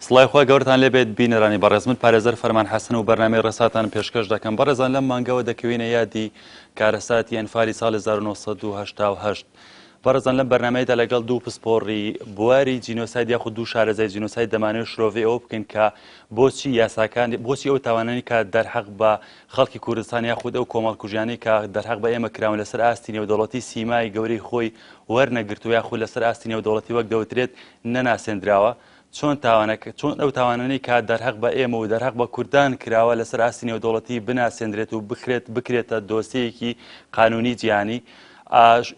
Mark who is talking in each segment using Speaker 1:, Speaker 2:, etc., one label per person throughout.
Speaker 1: سڵای خوای گەورەتان لێبێت بینەرانی بەڕێز من پارێزەر فەرمان حەسەن و بەرنامەی ڕێساتان پێشکەش دەکەم بەڕێزان لەم مانگەوە دەکەوینە یادی کارەساتی ئەنفالی ساڵ 1988 بەڕێزان لەم بەرنامەیەدا لەگەڵ دوو پسپۆڕی بواری جینۆساید یاخود دوو شارەزای جینۆساید دەمانەوێت شرۆڤەی ئەوە بکەین کە بۆچی یاساکان بۆچی ئەو تاوانانی کە دەرحەق بە خەڵکی کوردستان یاخود ئەو کۆمەڵکوژیانەی کە دەرحەق بە ئێمە کراون لەسەر ئاستی نێودەوڵەتی سیمای گەورەی خۆی وەرنەگرتووە یاخود لەسەر ئاستی نێودەوڵەتی وەک دەوترێت نەناسێندراوە چۆن تاوانەکە چۆن ئەو تاوانانەی کە دەرهەق بە ئێمە و دەرهەق بە کوردان کراوە لەسەر ئاستی نێودەوڵەتی بناسێندرێت و بکرێت بکرێتە دۆسیەیەکی قانونی جیهانی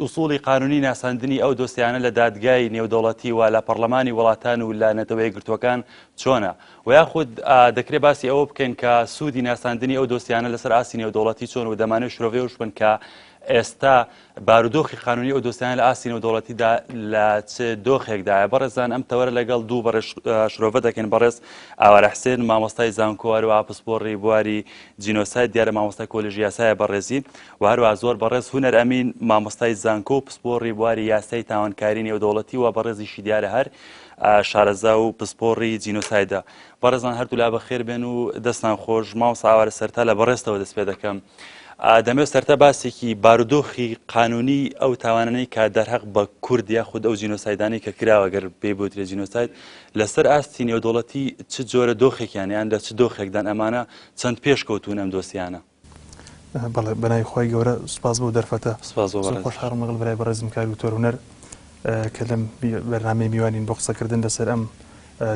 Speaker 1: ئوسوڵی قانونی ناساندنی ئەو دۆسیانە لە دادگای نێودەوڵەتی و لە پەرلەمانی وڵاتان و لە نەتەوە یەکگرتووەکان چۆنە و یاخود دەکرێت باسی ئەوە بکەین کە سوودی ناساندنی ئەو دۆسیانە لەسەر ئاستی نێودەوڵەتی چۆن و دەمانەوێت شرۆڤەی بکەین کە ئێستا بارودۆخی قانونی ئەو دۆسیانە لە ئاستی نێودەوڵەتیدا لە چ دۆخێکدایە؟ بەڕێزان ئەم تەوەرە لەگەڵ دوو بەڕێز شرۆڤە دەکەین بەڕێز ئاوارە حسێن مامۆستای زانکۆ هەروەها پسپۆڕی بواری جینۆساید دیارە مامۆستای کۆلێژی یاسایە بەڕێزی و هەروەها زۆر بەڕێز هونەر ئەمین مامۆستای زانکۆ و پسپۆڕی بواری یاسای تاوانکاری نێودەوڵەتی و بەڕێزیشی دیارە هەر شارەزا و پسپۆڕی جینۆسایدە. بەڕێزان هەردوولا بەخێر بێن و دەستان خۆش. مامۆستا ئاوارە سەرتا لە بەڕێزتەوە دەست پێ دەکەم. دەمەوێت سەرتا باسێکی بارودۆخی قانونی ئەو تاوانانەی کە دەرهەق بە کورد یاخود ئەو جینۆسایدانەی کە کراوە گەر پێی بوترێ جینۆساید لەسەر ئاستی نێودەوڵەتی چ جۆرە دۆخێکیان یان لە چ دۆخێکدان ئەمانە چەند پێشکەوتوون ئەم دۆسیانە؟
Speaker 2: بەڵێ بەناوی خوای گەورە سوپاس بۆ دەرفەتە.
Speaker 1: سوپاس بۆ
Speaker 2: زۆر
Speaker 1: بەڕێز.
Speaker 2: خۆشحاڵم لەگەڵ برای بەڕێزم کاک دکتۆر هونەر کە لەم بەرنامەی میوانین بۆ قسەکردن لەسەر ئەم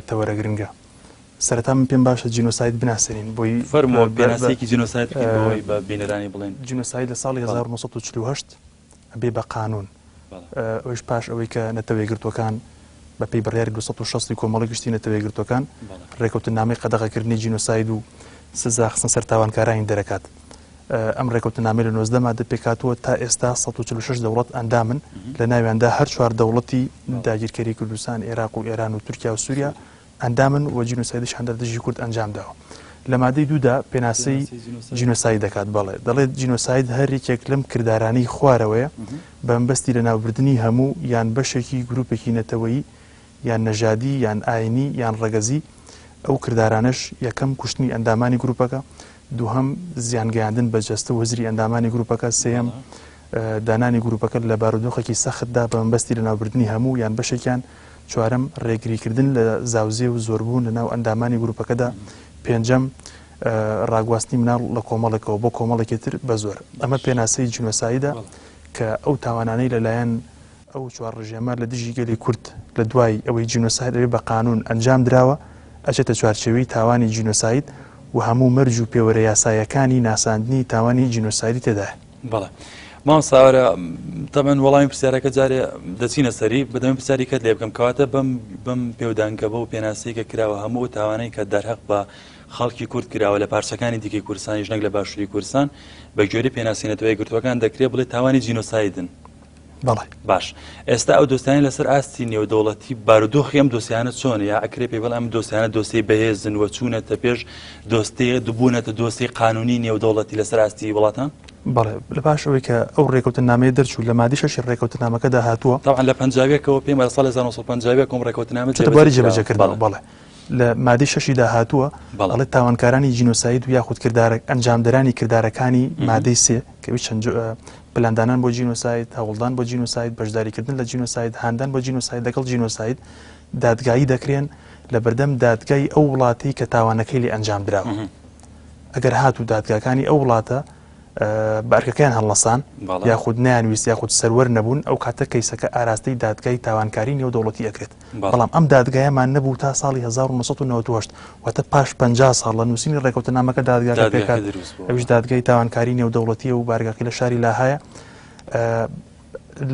Speaker 2: تەوەرە گرنگە. سەرەتا من پێم باشە جینۆساید بناسێنین بۆی
Speaker 1: فەرموو پێناسەیەکی جینۆساید بکەین بۆی بە بینەرانی بڵێین.
Speaker 2: جینۆساید لە ساڵی 1948 ئەبێ بە قانوون ئەویش پاش ئەوەی کە نەتەوە یەکگرتووەکان بە پێی بڕیاری 260 کۆمەڵی گشتی نەتەوە یەکگرتووەکان ڕێکەوتنامەی قەدەغەکردنی جینۆساید و سزا خستن سەر تاوانکارانی دەرەکات. ئەم ڕێکەوتنامەی لە 19 مادە پێکهاتووە تا ئێستا 146 دەوڵەت ئەندامن لە ناویاندا هەر چوار دەوڵەتی داگیرکەری کوردستان، ئێراق و ئێران و تورکیا و سووریا ئەندامن و جینۆسایدیشیان لە دژی کورد ئەنجام داوە. لە مادەی دوودا پێناسەی جینۆساید دەکات، بەڵێ دەڵێت جینۆساید هەر یەکێک لەم کردارانەی خوارەوەیە بە مەبەستی لەناوبردنی هەموو یان بەشێکی گروپێکی نەتەوەیی یان نەژادی یان ئاینی یان ڕەگەزی، ئەو کردارانەش یەکەم کوشتنی ئەندامانی گروپەکە، دووهەم زیان گەیاندن بە جەستە و هزری ئەندامانی گروپەکە، سێیەم دانانی گروپەکە لە بارودۆخێکی سەختدا بە مەبەستی لەناوبردنی هەموو یان بەشێکیان، چوارەم، ڕێگریکردن لە زاوزێ و زۆربوون لەناو ئەندامانی گروپەکەدا، پێنجەم، ڕاگواستنی مناڵ لە کۆمەڵێکەوە بۆ کۆمەڵێکی تر بە زۆر. ئەمە پێناسەی جینۆسایدە کە ئەو تاوانانەی لەلایەن ئەو چوار ڕژێمە لە دژی گەلی کورد لە دوای ئەوەی جینۆساید ئەبێ بە قانوون ئەنجام دراوە، ئەچێتە چوارچێوەی تاوانی جینۆساید و هەموو مەرج و پێوەرە یاساییەکانی ناساندنی تاوانی جینۆسایدی تێدایە.
Speaker 1: بەڵێ مامۆستا ئاوارە تەبعەن وەڵامی پرسیارەکە جارێ دەچینە سەری بەدەم پرسیاری کەت لێ بکەم کەواتە بەم بەم پێودانگە بەو پێناسەی کە کراوە هەموو ئەو تاوانەی کە دەرهەق بە خەڵکی کورد کراوە لە پارچەکانی دیکەی کوردستانیش نەک لە باشووری کوردستان بە گوێرەی پێناسی نەتەوە یەکگرتووەکان دەکرێ بڵێ تاوانی جینۆسایدن.
Speaker 2: بەڵێ.
Speaker 1: باش ئێستا ئەو دۆسیانە لەسەر ئاستی نێودەوڵەتی بارودۆخی ئەم دۆسیانە چۆنە یا ئەکرێ پێی بڵێ ئەم دۆسیانە دۆسیەی بەهێزن و چوونەتە پێش دۆستی بوونەتە دۆسیەی قانونی نێودەوڵەتی لەسەر ئاستی وڵاتان؟
Speaker 2: بەڵێ لە پاش ئەوەی کە ئەو ڕێکەوتنامەیە دەرچوو لە مادەی شەشی ڕێکەوتنامەکەدا هاتووە.
Speaker 1: تەبعەن لە پەنجاویەکەوە پێم وایە لە ساڵی 1951 ئەم ڕێکەوتنامە
Speaker 2: چۆتە بواری جێبەجێکردنەوە. بەڵێ لە مادەی شەشیدا هاتووە ئەڵێ تاوانکارانی جینۆساید و یاخود کردارە ئەنجامدەرانی کردارەکانی مادەی سێ کە ئەویش چەند پلاندانان بۆ جینۆساید، هەوڵدان بۆ جینۆساید، بەشداریکردن لە جینۆساید، هاندان بۆ جینۆساید لەگەڵ جینۆساید دادگایی دەکرێن لە بەردەم دادگای ئەو وڵاتەی کە تاوانەکەی لێ ئەنجام دراوە. ئەگەر هاتوو دادگاکانی ئەو وڵاتە بە ئەرکەکەیان هەڵنەسان یاخود نەیانویست یاخود سەروەر نەبوون ئەو کاتە کەیسەکە ئاراستەی دادگای تاوانکاری نێودەوڵەتی ئەکرێت. بەڵام ئەم دادگایەمان نەبوو تا ساڵی 1998 واتە پاش 50 ساڵ لە نووسینی ڕێکەوتنامەکە دادگاکە پێکهات ئەویش دادگای تاوانکاری نێودەوڵەتیە و بارگاکەی لە شاری لاهایە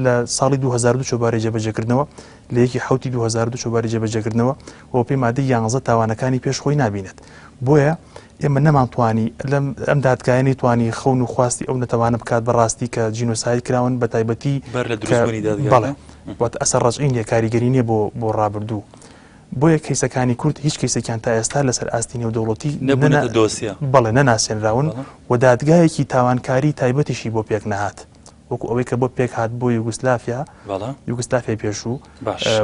Speaker 2: لە ساڵی 2002 چۆبارەی جێبەجێکردنەوە لە یەکی حوتی 2002 چۆباری جێبەجێکردنەوە و پێی مادەی یانزە تاوانەکانی پێش خۆی نابینێت بۆیە ئێمە نەمانتوانی لەم ئەم دادگایە نەیتوانی خەون و خواستی ئەو نەتەوانە بکات بە ڕاستی کە جینۆساید کراون بە تایبەتی
Speaker 1: بەر لە دروستبوونی دادگاکە
Speaker 2: بەڵێ واتە ئەسەر ڕەجعی نییە کاریگەری نییە بۆ بۆ ڕابردوو بۆیە کەیسەکانی کورد هیچ کەیسێکیان تا ئێستا لەسەر ئاستی نێودەوڵەتی
Speaker 1: نەبوونەتە دۆسیە
Speaker 2: بەڵێ نەناسێنراون و دادگایەکی تاوانکاری تایبەتیشی بۆ پێک نەهات. وەکو ئەوەی کە بۆ پێکهات بۆ یوگسلافیا، یوگسلافیای پێشوو،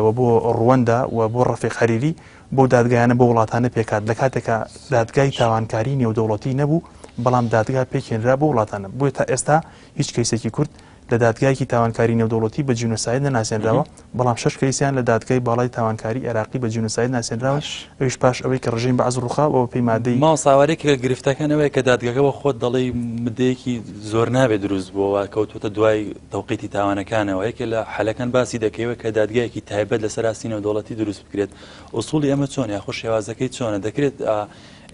Speaker 2: و بۆ ڕوەندا و بۆ ڕەفیق حەریری، بەو دادگایانە بەو وڵاتانە پێکهات، لە کاتێکا دادگای تاوانکاری نێودەوڵەتی نەبوو، بەڵام دادگا پێکهێنرا بۆ وڵاتانە. بۆیە تا ئێستا هیچ کەیسێکی کورد لە دادگایەکی تاوانکاری نێودەوڵەتی بە جینۆساید نەناسێنراوە، بەڵام شەش کەیسیان لە دادگای باڵای تاوانکاری عێراقی بە جینۆساید ناسێنراون، ئەویش پاش ئەوەی کە ڕژێمی بەعس ڕووخا و بەپێی مادەی.
Speaker 1: مامۆستا ئاوارە یەکێک لە گرفتەکان ئەوەیە کە دادگاکە وەک خۆت دەڵێی مدەیەکی زۆر نابێت دروست بووە کەوتووەتە دوای تەوقیتی تاوانەکانەوە، یەکێ لە حەلەکان باسی دەکەی کە دادگایەکی تایبەت لەسەر ئاستی نێودەوڵەتی دروست بکرێت، ئوسوڵی ئەمە چۆنە یاخود شێوازەکەی چۆنە دەکرێت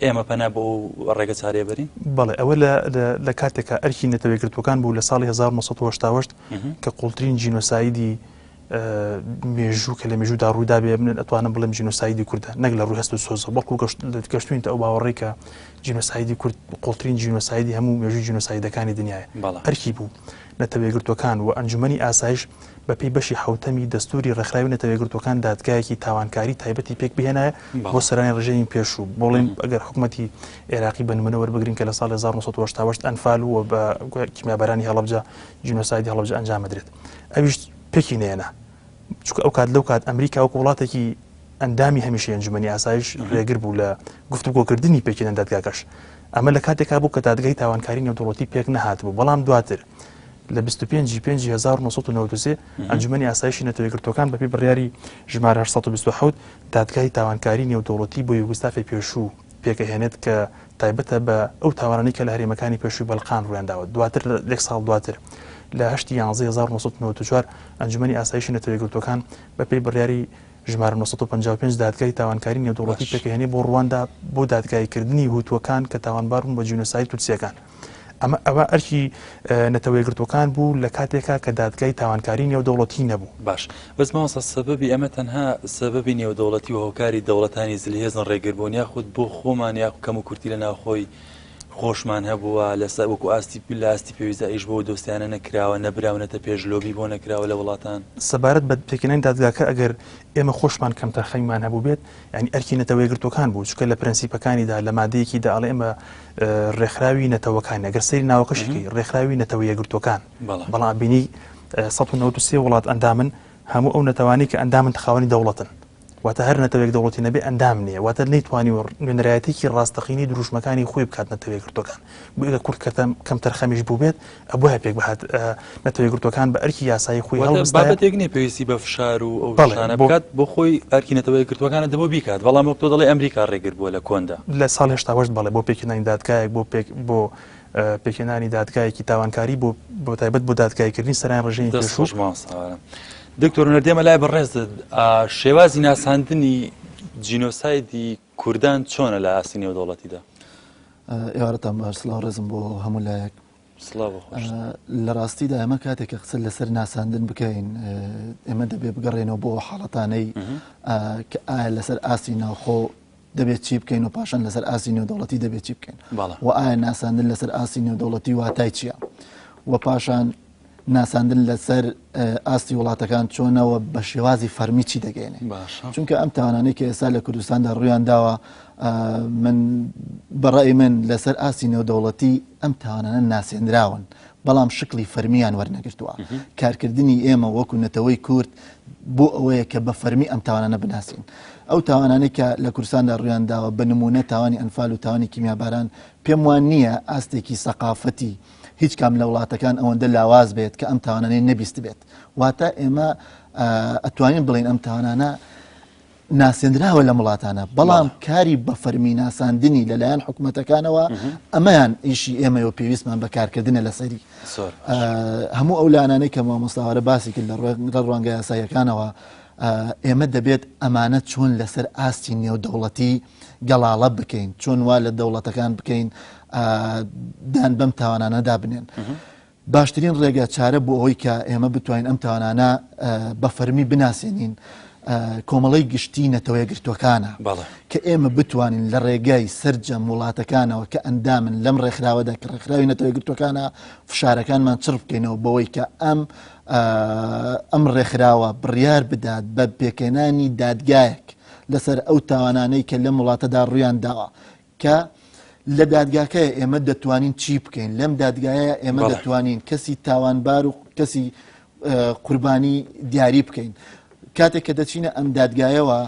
Speaker 1: ئێمە پەنا بۆ ئەو ڕێگە چارەیە بەرین؟
Speaker 2: بەڵێ ئەوە لە کاتێکا ئەرکی نەتەوە یەکگرتووەکان بوو لە ساڵی 1970 کە قوڵترین جینۆسایدی مێژوو کە لە مێژوودا ڕوویدا بێ من ئەتوانم بڵێم جینۆسایدی کوردە نەک لە ڕووی هەست و سۆزە بەڵکو گەشتوینتە ئەو باوەڕێک کە جینۆسایدی کورد قوڵترین جینۆسایدی هەموو مێژوو جینۆسایدەکانی دنیاە ئەرکی بوو نەتەوە یەکگرتووەکان و ئەنجومەنی ئاسایش بەپێی بەشی حەوتەمی دەستووری ڕێکخراوی نەتەوە یەکگرتووەکان دادگایەکی تاوانکاری تایبەتی پێک بهێنایە بۆ سەرانی ڕژێمی پێشوو، بۆڵێن ئەگەر حکومەتی عێراقی بە نمونە وەربگرین کە لە ساڵی 1970 ئەنفال و بە کیمیابارانی هەڵەبجە جینۆسایدی هەڵەبجە ئەنجام بدرێت ئەویش پێکی نێنا چونکە ئەو کات لەو کات ئەمریکا وەکو وڵاتێکی ئەندامی هەمیشەی ئەنجومەنی ئاسایش ڕێگر بوو لە گفتوگۆکردنی پێکهێنان دادگاکەش ئەمە لە کاتێکا بوو کە دادگای تاوانکاری نێودەوڵەتی پێک نەهاتبوو بەڵام دواتر لە 25 ی پێنجی 1993 ئەنجومەنی ئاسایشی نەتەوە یەکگرتووەکان بەپێی بڕیاری ژمارە 827 دادگای تاوانکاری نێودەوڵەتی بۆ یوگوسلافیای پێشوو پێکئەهێنێت کە تایبەتە بە ئەو تاوانانەی کە لە هەرێمەکانی پێشووی بەلقان ڕوویانداوە. دواتر یەک ساڵ دواتر لە هەشتی یانزەی 1994 ئەنجومەنی ئاسایشی نەتەوە یەکگرتووەکان بەپێی بڕیاری ژمارە 955 دادگای تاوانکاری نێودەوڵەتی پێکهێنێ بۆ ڕواندا بۆ دادگاییکردنی هوتووەکان کە تاوانبار بوون بە جینۆساید توتسییەکان. ئەمە ئەوە ئەرکی نەتەوە یەکگرتووەکان بوو لە کاتێکا کە دادگای تاوانکاری نێودەوڵەتی نەبوو.
Speaker 1: باش بەس مامۆستا سەبەبی ئەمە تەنها سەبەبی نێودەوڵەتی و هۆکاری دەوڵەتانی زلهێزن ڕێگر بوون یاخود بۆ خۆمان یاخود کەم و کورتی لە ناوخۆی خۆشمان هەبووە لەسەر وەکو ئاستی لە ئاستی پێویستدا ئیش بۆ دۆستیانە نەکراوە نەبراونەتە پێش لۆبی بۆ نەکراوە لە وڵاتان.
Speaker 2: سەبارەت بە پێکهێنانی دادگاکە ئەگەر ئێمە خۆشمان کەمتەرخەمیمان هەبووبێت یانی ئەرکی نەتەوە یەکگرتووەکان بوو چونکە لە پرەنسیپەکانیدا لە مادەیەکیدا ئەڵێ ئێمە ڕێکخراوی نەتەوەکان ئەگەر سەیری ناوەکەشی کەی ڕێکخراوی نەتەوە یەکگرتووەکان بەڵام بینی 193 وڵات ئەندامن هەموو ئەو نەتەوانەی کە ئەندامن خاوەنی دەوڵەتن واتە هەر نەتەوەیەک دەوڵەتی نەبێ ئەندام نییە واتە نەیتوانی و نوێنەرایەتێکی ڕاستەقینەی دروشمەکانی خۆی بکات نەتەوە یەکگرتووەکان بۆ ئەگەر کورد کەتەم کەمتەرخەمیش بووبێت ئەبوایە پێک بهات نەتەوە یەکگرتووەکان بە ئەرکی یاسایی خۆی هەڵبستایە.
Speaker 1: بابەتێک نییە پێویستی بە فشار و ئەو شتانە بکات بۆ خۆی ئەرکی نەتەوە یەکگرتووەکانە دەبۆ بیکات بەڵام وەک تۆ دەڵێی ئەمریکا ڕێگر بووە لە کۆندا.
Speaker 2: لە ساڵی 88 بەڵێ بۆ پێکهێنانی دادگایەک بۆ پێک بۆ پێکهێنانی دادگایەکی تاوانکاری بۆ بۆ تایبەت بۆ دادگاییکردنی سەرانی ڕژێمی
Speaker 1: پێشوو. دەست خۆش مامۆستا ئارام. دکتۆر هونەر دێمە لای بەڕێزت شێوازی ناساندنی جینۆسایدی کوردان چۆنە لە ئاستی نێودەوڵەتیدا؟
Speaker 3: ئێوارەتان باش سڵاو ڕێزم بۆ هەموو لایەک.
Speaker 1: سڵاو بۆ خۆشت.
Speaker 3: لە ڕاستیدا ئێمە کاتێک کە قسە لەسەر ناساندن بکەین ئێمە دەبێ بگەڕێنەوە بۆ حاڵەتانەی کە ئایا لەسەر ئاستی ناوخۆ دەبێت چی بکەین و پاشان لەسەر ئاستی نێودەوڵەتی دەبێت چی بکەین و ئایا ناساندن لەسەر ئاستی نێودەوڵەتی واتای چییە و پاشان ناساندن لەسەر ئاستی وڵاتەکان چۆنەوە بە شێوازی فەرمی چی دەگەێنێ چونکە ئەم تاوانانەی کە ئێستا لە کوردستاندا ڕویان داوە من بەڕای من لەسەر ئاستی نێودەوڵەتی ئەم تاوانانە ناسێنراون بەڵام شکلی فەرمیان وەرنەگرتووە کارکردنی ئێمە وەکو نەتەوەی کورد بۆ ئەوەیە کە بە فەرمی ئەم تاوانانە بناسین ئەو تاوانانەی کە لە کوردستاندا ڕویان داوە بە نمونە تاوانی ئەنفال و تاوانی کیمیاباران پێم وان نییە ئاستێکی سەقافەتی هیچ کام لە وڵاتەکان ئەوەندە لاواز بێت کە ئەم تاوانانەی نەبیست بێت واتە ئێمە ئەتوانین بڵین ئەم تاوانانە ناسێنراوە لەم وڵاتانە بەڵام کاری بە فەرمی ناساندنی لەلایەن حکوومەتەکانەوە ئەمەیان ئیشی ئێمەوە پێویستمان بە کارکردنە لەسەری هەموو ئەو لایەنانەی کە مامۆستاوارە باسی کرد لە ڕوانگە یاساییەکانەوە ئێمە دەبێت ئەمانە چۆن لەسەر ئاستی نێودەوڵەتی گەڵاڵە بکەین چۆن وا لە دەوڵەتەکان بکەین دان بەم تاوانانەدا بنێن. باشترین ڕێگە چارە بۆ ئەوەی کە ئێمە بتوانین ئەم تاوانانە بە فەرمی بناسێنین کۆمەڵەی گشتی نەتەوەیەکگرتووەکانە کە ئێمە بتوانین لە ڕێگای سەرجەم وڵاتەکانەوە کە ئەندامن لەم ڕێکخراوەدا کە ڕێکخراوی نەتەوەیەکگرتووەکانە فشارەکانمان چڕ بکەینەوە بەوەی کە ئەم ئەم ڕێکخراوە بڕیار بدات بە پێکهێنانی دادگایەک لەسەر ئەو تاوانانەی کە لەم وڵاتەدا ڕوویان داوە کە لە دادگاکەیە ئێمە دەتوانین چی بکەین لەم دادگایە ئێمە دەتوانین کەسی تاوانبار و کەسی قوربانی دیاری بکەین کاتێک کە دەچینە ئەم دادگایەوە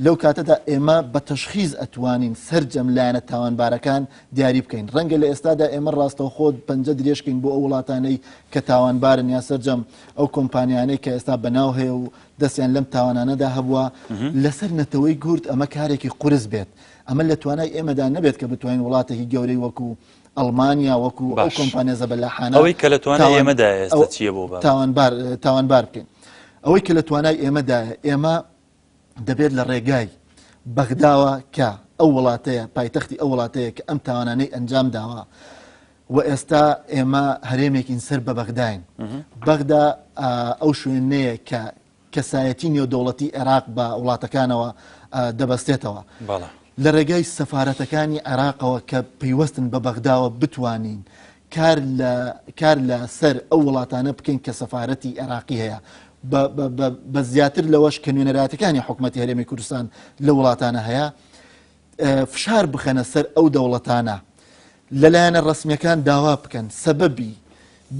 Speaker 3: لەو کاتەدا ئێمە بە تەشخیز ئەتوانین سەرجەم لایەنە تاوانبارەکان دیاری بکەین ڕەنگە لە ئێستادا ئێمە ڕاستەوخۆ پەنجە درێژکەین بۆ ئەو وڵاتانەی کە تاوانبارن یا سەرجەم ئەو کۆمپانیانەی کە ئێستا بەناو هەیە و دەستیان لەم تاوانانەدا هەبووە لەسەر نەتەوەی کورد ئەمە کارێکی قورس بێت ئەمە لە توانای ئێمەدا نەبێت کە بتوانین وڵاتێکی گەورەی وەکو ئەڵمانیا وەکو ئەو کۆمپانیا زەبەلاحانە
Speaker 1: ئەوەی کە لە توانای ئێمەدا ئێستا چییە بۆ
Speaker 3: تاوانبار تاوانبار بکەین ئەوەی کە لە توانای ئێمەدایە ئێمە دەبێت لە ڕێگای بەغداوە کە ئەو وڵاتەیە پایتەختی ئەو وڵاتەیە کە ئەم تاوانانەی ئەنجام داوە و ئێستا ئێمە هەرێمێکین سەر بە بەغداین بەغدا ئەو شوێنەیە کە کەسایەتی نێودەوڵەتی عێراق بە وڵاتەکانەوە دەبەستێتەوە. لە ڕێگای سەفارەتەکانی عێراقەوە کە پەیوەستن بە بەغداوە بتوانین کار لە کار لە سەر ئەو وڵاتانە بکەین کە سەفارەتی عێراقی هەیە بە زیاتر لەوەش کە نوێنەراتەکانی حکوومەتی هەرێمی کوردستان لە وڵاتانە هەیە فشار بخەنە سەر ئەو دەوڵەتانە لە لایەنە ڕەسمییەکان داوا بکەن سەبەبی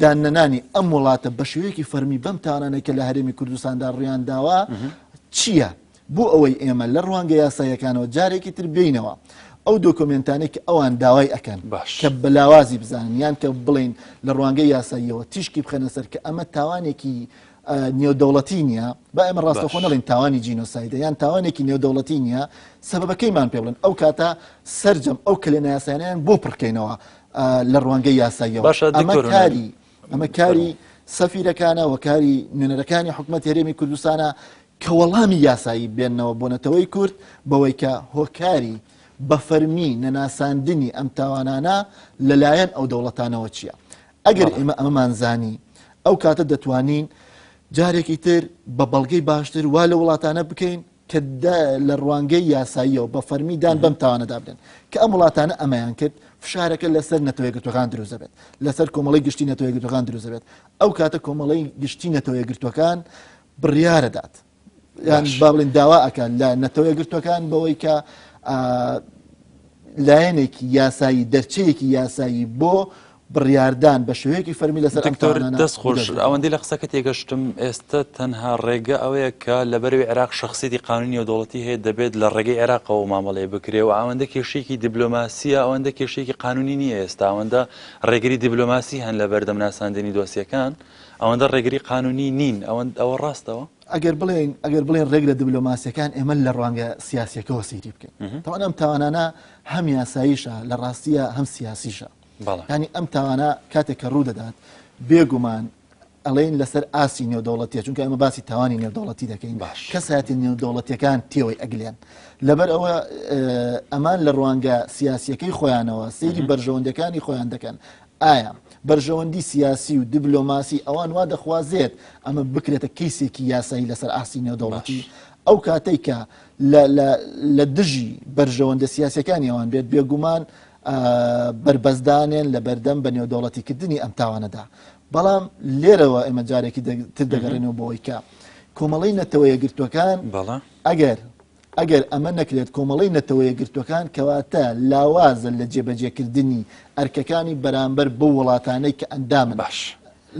Speaker 3: داننەنانی ئەم وڵاتە بە شێوەیەکی فەرمی بەم تاوانانەی کە لە هەرێمی کوردستاندا ڕوویان داوە چییە؟ بۆ ئەوەی ئێمە لە ڕوانگە یاساییەکانەوە جارێکی تر بێینەوە ئەو دۆکۆمێنتانەی کە ئەوان داوای ئەکەن کە بە لاوازی بزانن یان کە بڵێین لە ڕوانگەی یاساییەوە تیشکی بخەنە سەر کە ئەمە تاوانێکی نێودەوڵەتی نییە با ئێمە ڕاستەخۆ نەڵین تاوانی جینۆسایدە یان تاوانێکی نێودەوڵەتی نییە سەبەبەکەیمان پێ بڵێن ئەو کاتە سەرجەم ئەو کەلێنە یاسایانەیان بۆ پڕکەینەوە لە ڕوانگەی یاساییەوە
Speaker 1: باشە
Speaker 3: ئەمە
Speaker 1: دکتۆر هونەر.
Speaker 3: کاری ئەمە کاری سەفیرەکانە و کاری نوێنەرەکانی حکومەت هەرێمی کوردستانە کە وەڵامی یاسایی بێنەوە بۆ نەتەوەی کورد بەوەی کە هۆکاری بە فەرمی نەناساندنی ئەم تاوانانە لەلایەن ئەو دەوڵەتانەوە چییە ئەگەر ئێمە ئەمەمان زانی ئەو کاتە دەتوانین جارێکی تر بە بەڵگەی باشتر وا لە وڵاتانە بکەین کە لە ڕوانگەی یاساییەوە بە فەرمی دان بەم تاوانەدا بدەن کە ئەم وڵاتانە ئەمەیان کرد فشارەکە لەسەر نەتەوەیەکگرتوەکان دروست دەبێت لەسەر کۆمەڵی گشتی نەتەوەیەکگرتوەکان دروست دەبێت ئەو کاتە کۆمەڵی گشتی نەتەوەیەکگرتوەکان بڕیارەدات یان با بڵێن داوا ئەکات لە نەتەوە یەکگرتووەکان بەوەی کە لایەنێکی یاسایی دەرچەیەکی یاسایی بۆ بڕیاردان بە شێوەیەکی فەرمی لەسەر ئەم
Speaker 1: دکتۆر
Speaker 3: تاوانانە
Speaker 1: دەست خۆش
Speaker 3: بدۆزێتەوە.
Speaker 1: ئەوەندەی لە قسەکە تێگەشتم ئێستا تەنها ڕێگە ئەوەیە کە لەبەرەوەی عێراق شخصیتی قانونی و دەوڵەتی هەیە دەبێت لە ڕێگەی عێراقەوە مامەڵەیە بکرێ و ئەوەندە کێشەیەکی دیبلۆماسیە ئەوەندە کێشەیەکی قانونی نییە ئێستا ئەوەندە ڕێگری دیبلۆماسی هەن لە بەردەم ناساندنی دۆسیەکان ئەوەندە ڕێگری قانونی نین ئەوەند ئەوە ڕاستەوە؟
Speaker 3: ئەگەر بڵێین ئەگەر بڵێن ڕێگرە دبلۆماسیەکان ئێمە لە ڕوانگە سیاسیەکەوە سەیری بکەین تاوان ئەم تاوانانە هەم یاساییشە لە ڕاستیە هەم سیاسیشە ینی ئەم تاوانە کاتێک کە ڕوو دەدات بێگومان ئەڵێن لەسەر ئاستی نێودەوڵەتیە چونکە ئەمە باسی تاوانی نێودەوڵەتی دەکەین باش کەسایەتی نێودەوڵەتیەکان تێوەی ئەگلێن لەبەر ئەوە ئەمان لە ڕوانگە سیاسیەکەی خۆیانەوە سەیری بەرژەوەندەکانی خۆیان دەکەن ئایا بەرژەوەندی سیاسی و دیبلۆماسی ئەوان وا دەخوازێت ئەمە بکرێتە کەیسێکی یاسایی لەسەر ئاستی نێودەوڵەتی؟ ئەو کاتەی کە لە دژی بەرژەوەندە سیاسیەکانی ئەوان بێت بێگومان بەربەستدانێن لە بەردەم بە نێودەوڵەتیکردنی ئەم تاوانەدا. بەڵام لێرەوە ئێمە جارێکی تر دەگەڕێنەوە بۆ ئەوەی کە کۆمەڵەی نەتەوە یەکگرتووەکان ئەگەر ئەگەر ئەمە نەکرێت کۆمەڵەی نەتەوە یەکگرتووەکان کەواتە لاوازە لە جێبەجێکردنی ئەرکەکانی بەرامبەر بەو وڵاتانەی کە ئەندامن
Speaker 1: باش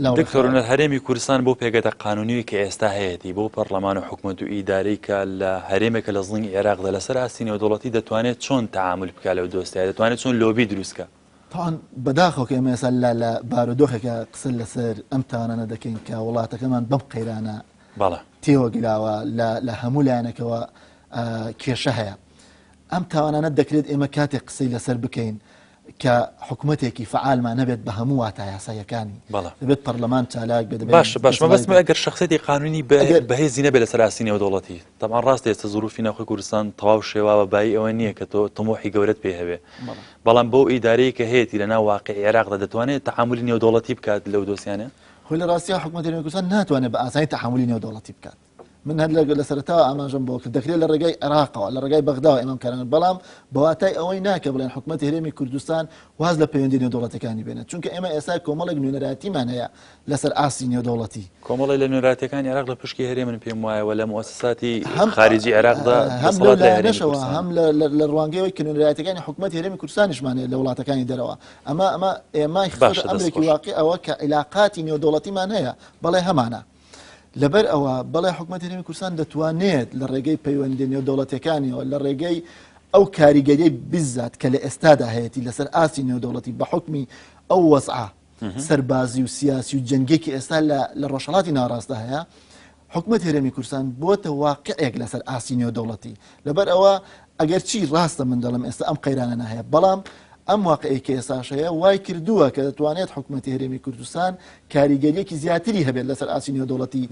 Speaker 3: لەو
Speaker 1: دکتۆر
Speaker 3: ڕێکخراوەیە.
Speaker 1: هونەر هەرێمی کوردستان بۆ پێگەتە قانونیی کە ئێستا هەیەتی بۆ پەڕلەمان و حکومەت و ئیدارەی کە لە هەرێمێکە لە زڵنگی عێراقدا لەسەر ئاستی نێودەوڵەتی دەتوانێت چۆن تەعامول بکا لەو دۆسیایە دەتوانێت چۆن لۆبی دروست کا؟
Speaker 3: تاوان بەداخەوە کە ئێمە ئێستا لە لە بارودۆخێکا قسە لەسەر ئەم تاوانانە دەکەین کە وڵاتەکەمان بەم قەیرانە
Speaker 1: بەڵێ.
Speaker 3: تێوەگلاوە لە لە هەموو لایەنەکەوە کێشە هەیە ئەم تاوانانە دەکرێت ئێمە کاتێک قسەی لەسەر بکەین کە حکوومەتێکی فعالمان هەبێت بە هەموو واتا یاساییەکانی دەبێت پەرلەمان چالاک بێت
Speaker 1: باش باش مەبەستم ئەگەر شخصێتی قانونی بەهێزی نەبێت لەسەر ئاستی نێودەوڵەتی تەبعەن ڕاستە ئێستا زروفی ناوخۆی کوردستان تەواو شێواوە بایی ئەوە نییە کە تۆ تموحی گەورەت پێ هەبێ بەڵام بەو ئیدارەیە کە هەیەی لەناو واقعی عێراقدا دەتوانێت تەعامولی نێودەوڵەتی بکات لەو دۆسیانە
Speaker 3: خۆی لە ڕاستیا حکوومەتی هەرێمی کوردستان ناتوانێت بە ئاسانی تەحەمولی نێودەوڵەتی بکات. من هەر لە سەرەتاوە ئاماژەم بۆ کرد دەکرێت لە ڕێگای عێراقەوە لە ڕێگای بەغداوە ئێمە ئەم کارانە بەڵام بە واتای ئەوەی نا کە بڵێن حکومەتی هەرێمی کوردستان واز لە پەیوەندی نێودەوڵەتیەکانی بێنێت چونکە ئێمە ئێستا کۆمەڵێک نوێنەرایەتیمان هەیە لەسەر ئاستی نێودەوڵەتی.
Speaker 1: کۆمەڵێ لە نوێنەرایەتیەکانی عێراق لە پشکی هەرێمن پێم وایە و لە موئەسەساتی خاریجی عێراقدا
Speaker 3: هەم لەو لایەنەشەوە هەم لە ڕوانگەی ئەوەی کە نوێنەرایەتیەکانی حکومەتی هەرێمی کوردستانیشمان هەیە لە وڵاتەکانی دەرەوە ئەمە ئەمە ئێمای خستۆتە ئەمرێکی واقیع ئەوە کە عیلاقاتی نێودەوڵەتیمان هەیە بەڵێ هەمانە. لەبەر ئەوە بەڵێ حکومەتی هەرێمی کوردستان دەتوانێت لە ڕێگەی پەیوەندی نێودەوڵەتیەکانیەوە لە ڕێگەی ئەو کاریگەریەی بزات کە لە ئێستادا هەیەی لەسەر ئاستی نێودەوڵەتی بە حکمی ئەو وەزعە سەربازی و سیاسی و جەنگێکی ئێستا لە ڕۆژهڵاتی ناڕاستە هەیە حکومەت هەرێمی کوردستان بۆتە واقعێک لەسەر ئاستی نێودەوڵەتی لەبەر ئەوە ئەگەر چی ڕاستە من دەڵم ئێستا ئەم قەیرانە هەیە بەڵام ئەم واقعەی کە ئێستاش هەیە وای کردووە کە دەتوانێت حکومەتی هەرێمی کوردستان کاریگەریەکی زیاتری هەبێت لەسەر ئاستی نێودەوڵەتی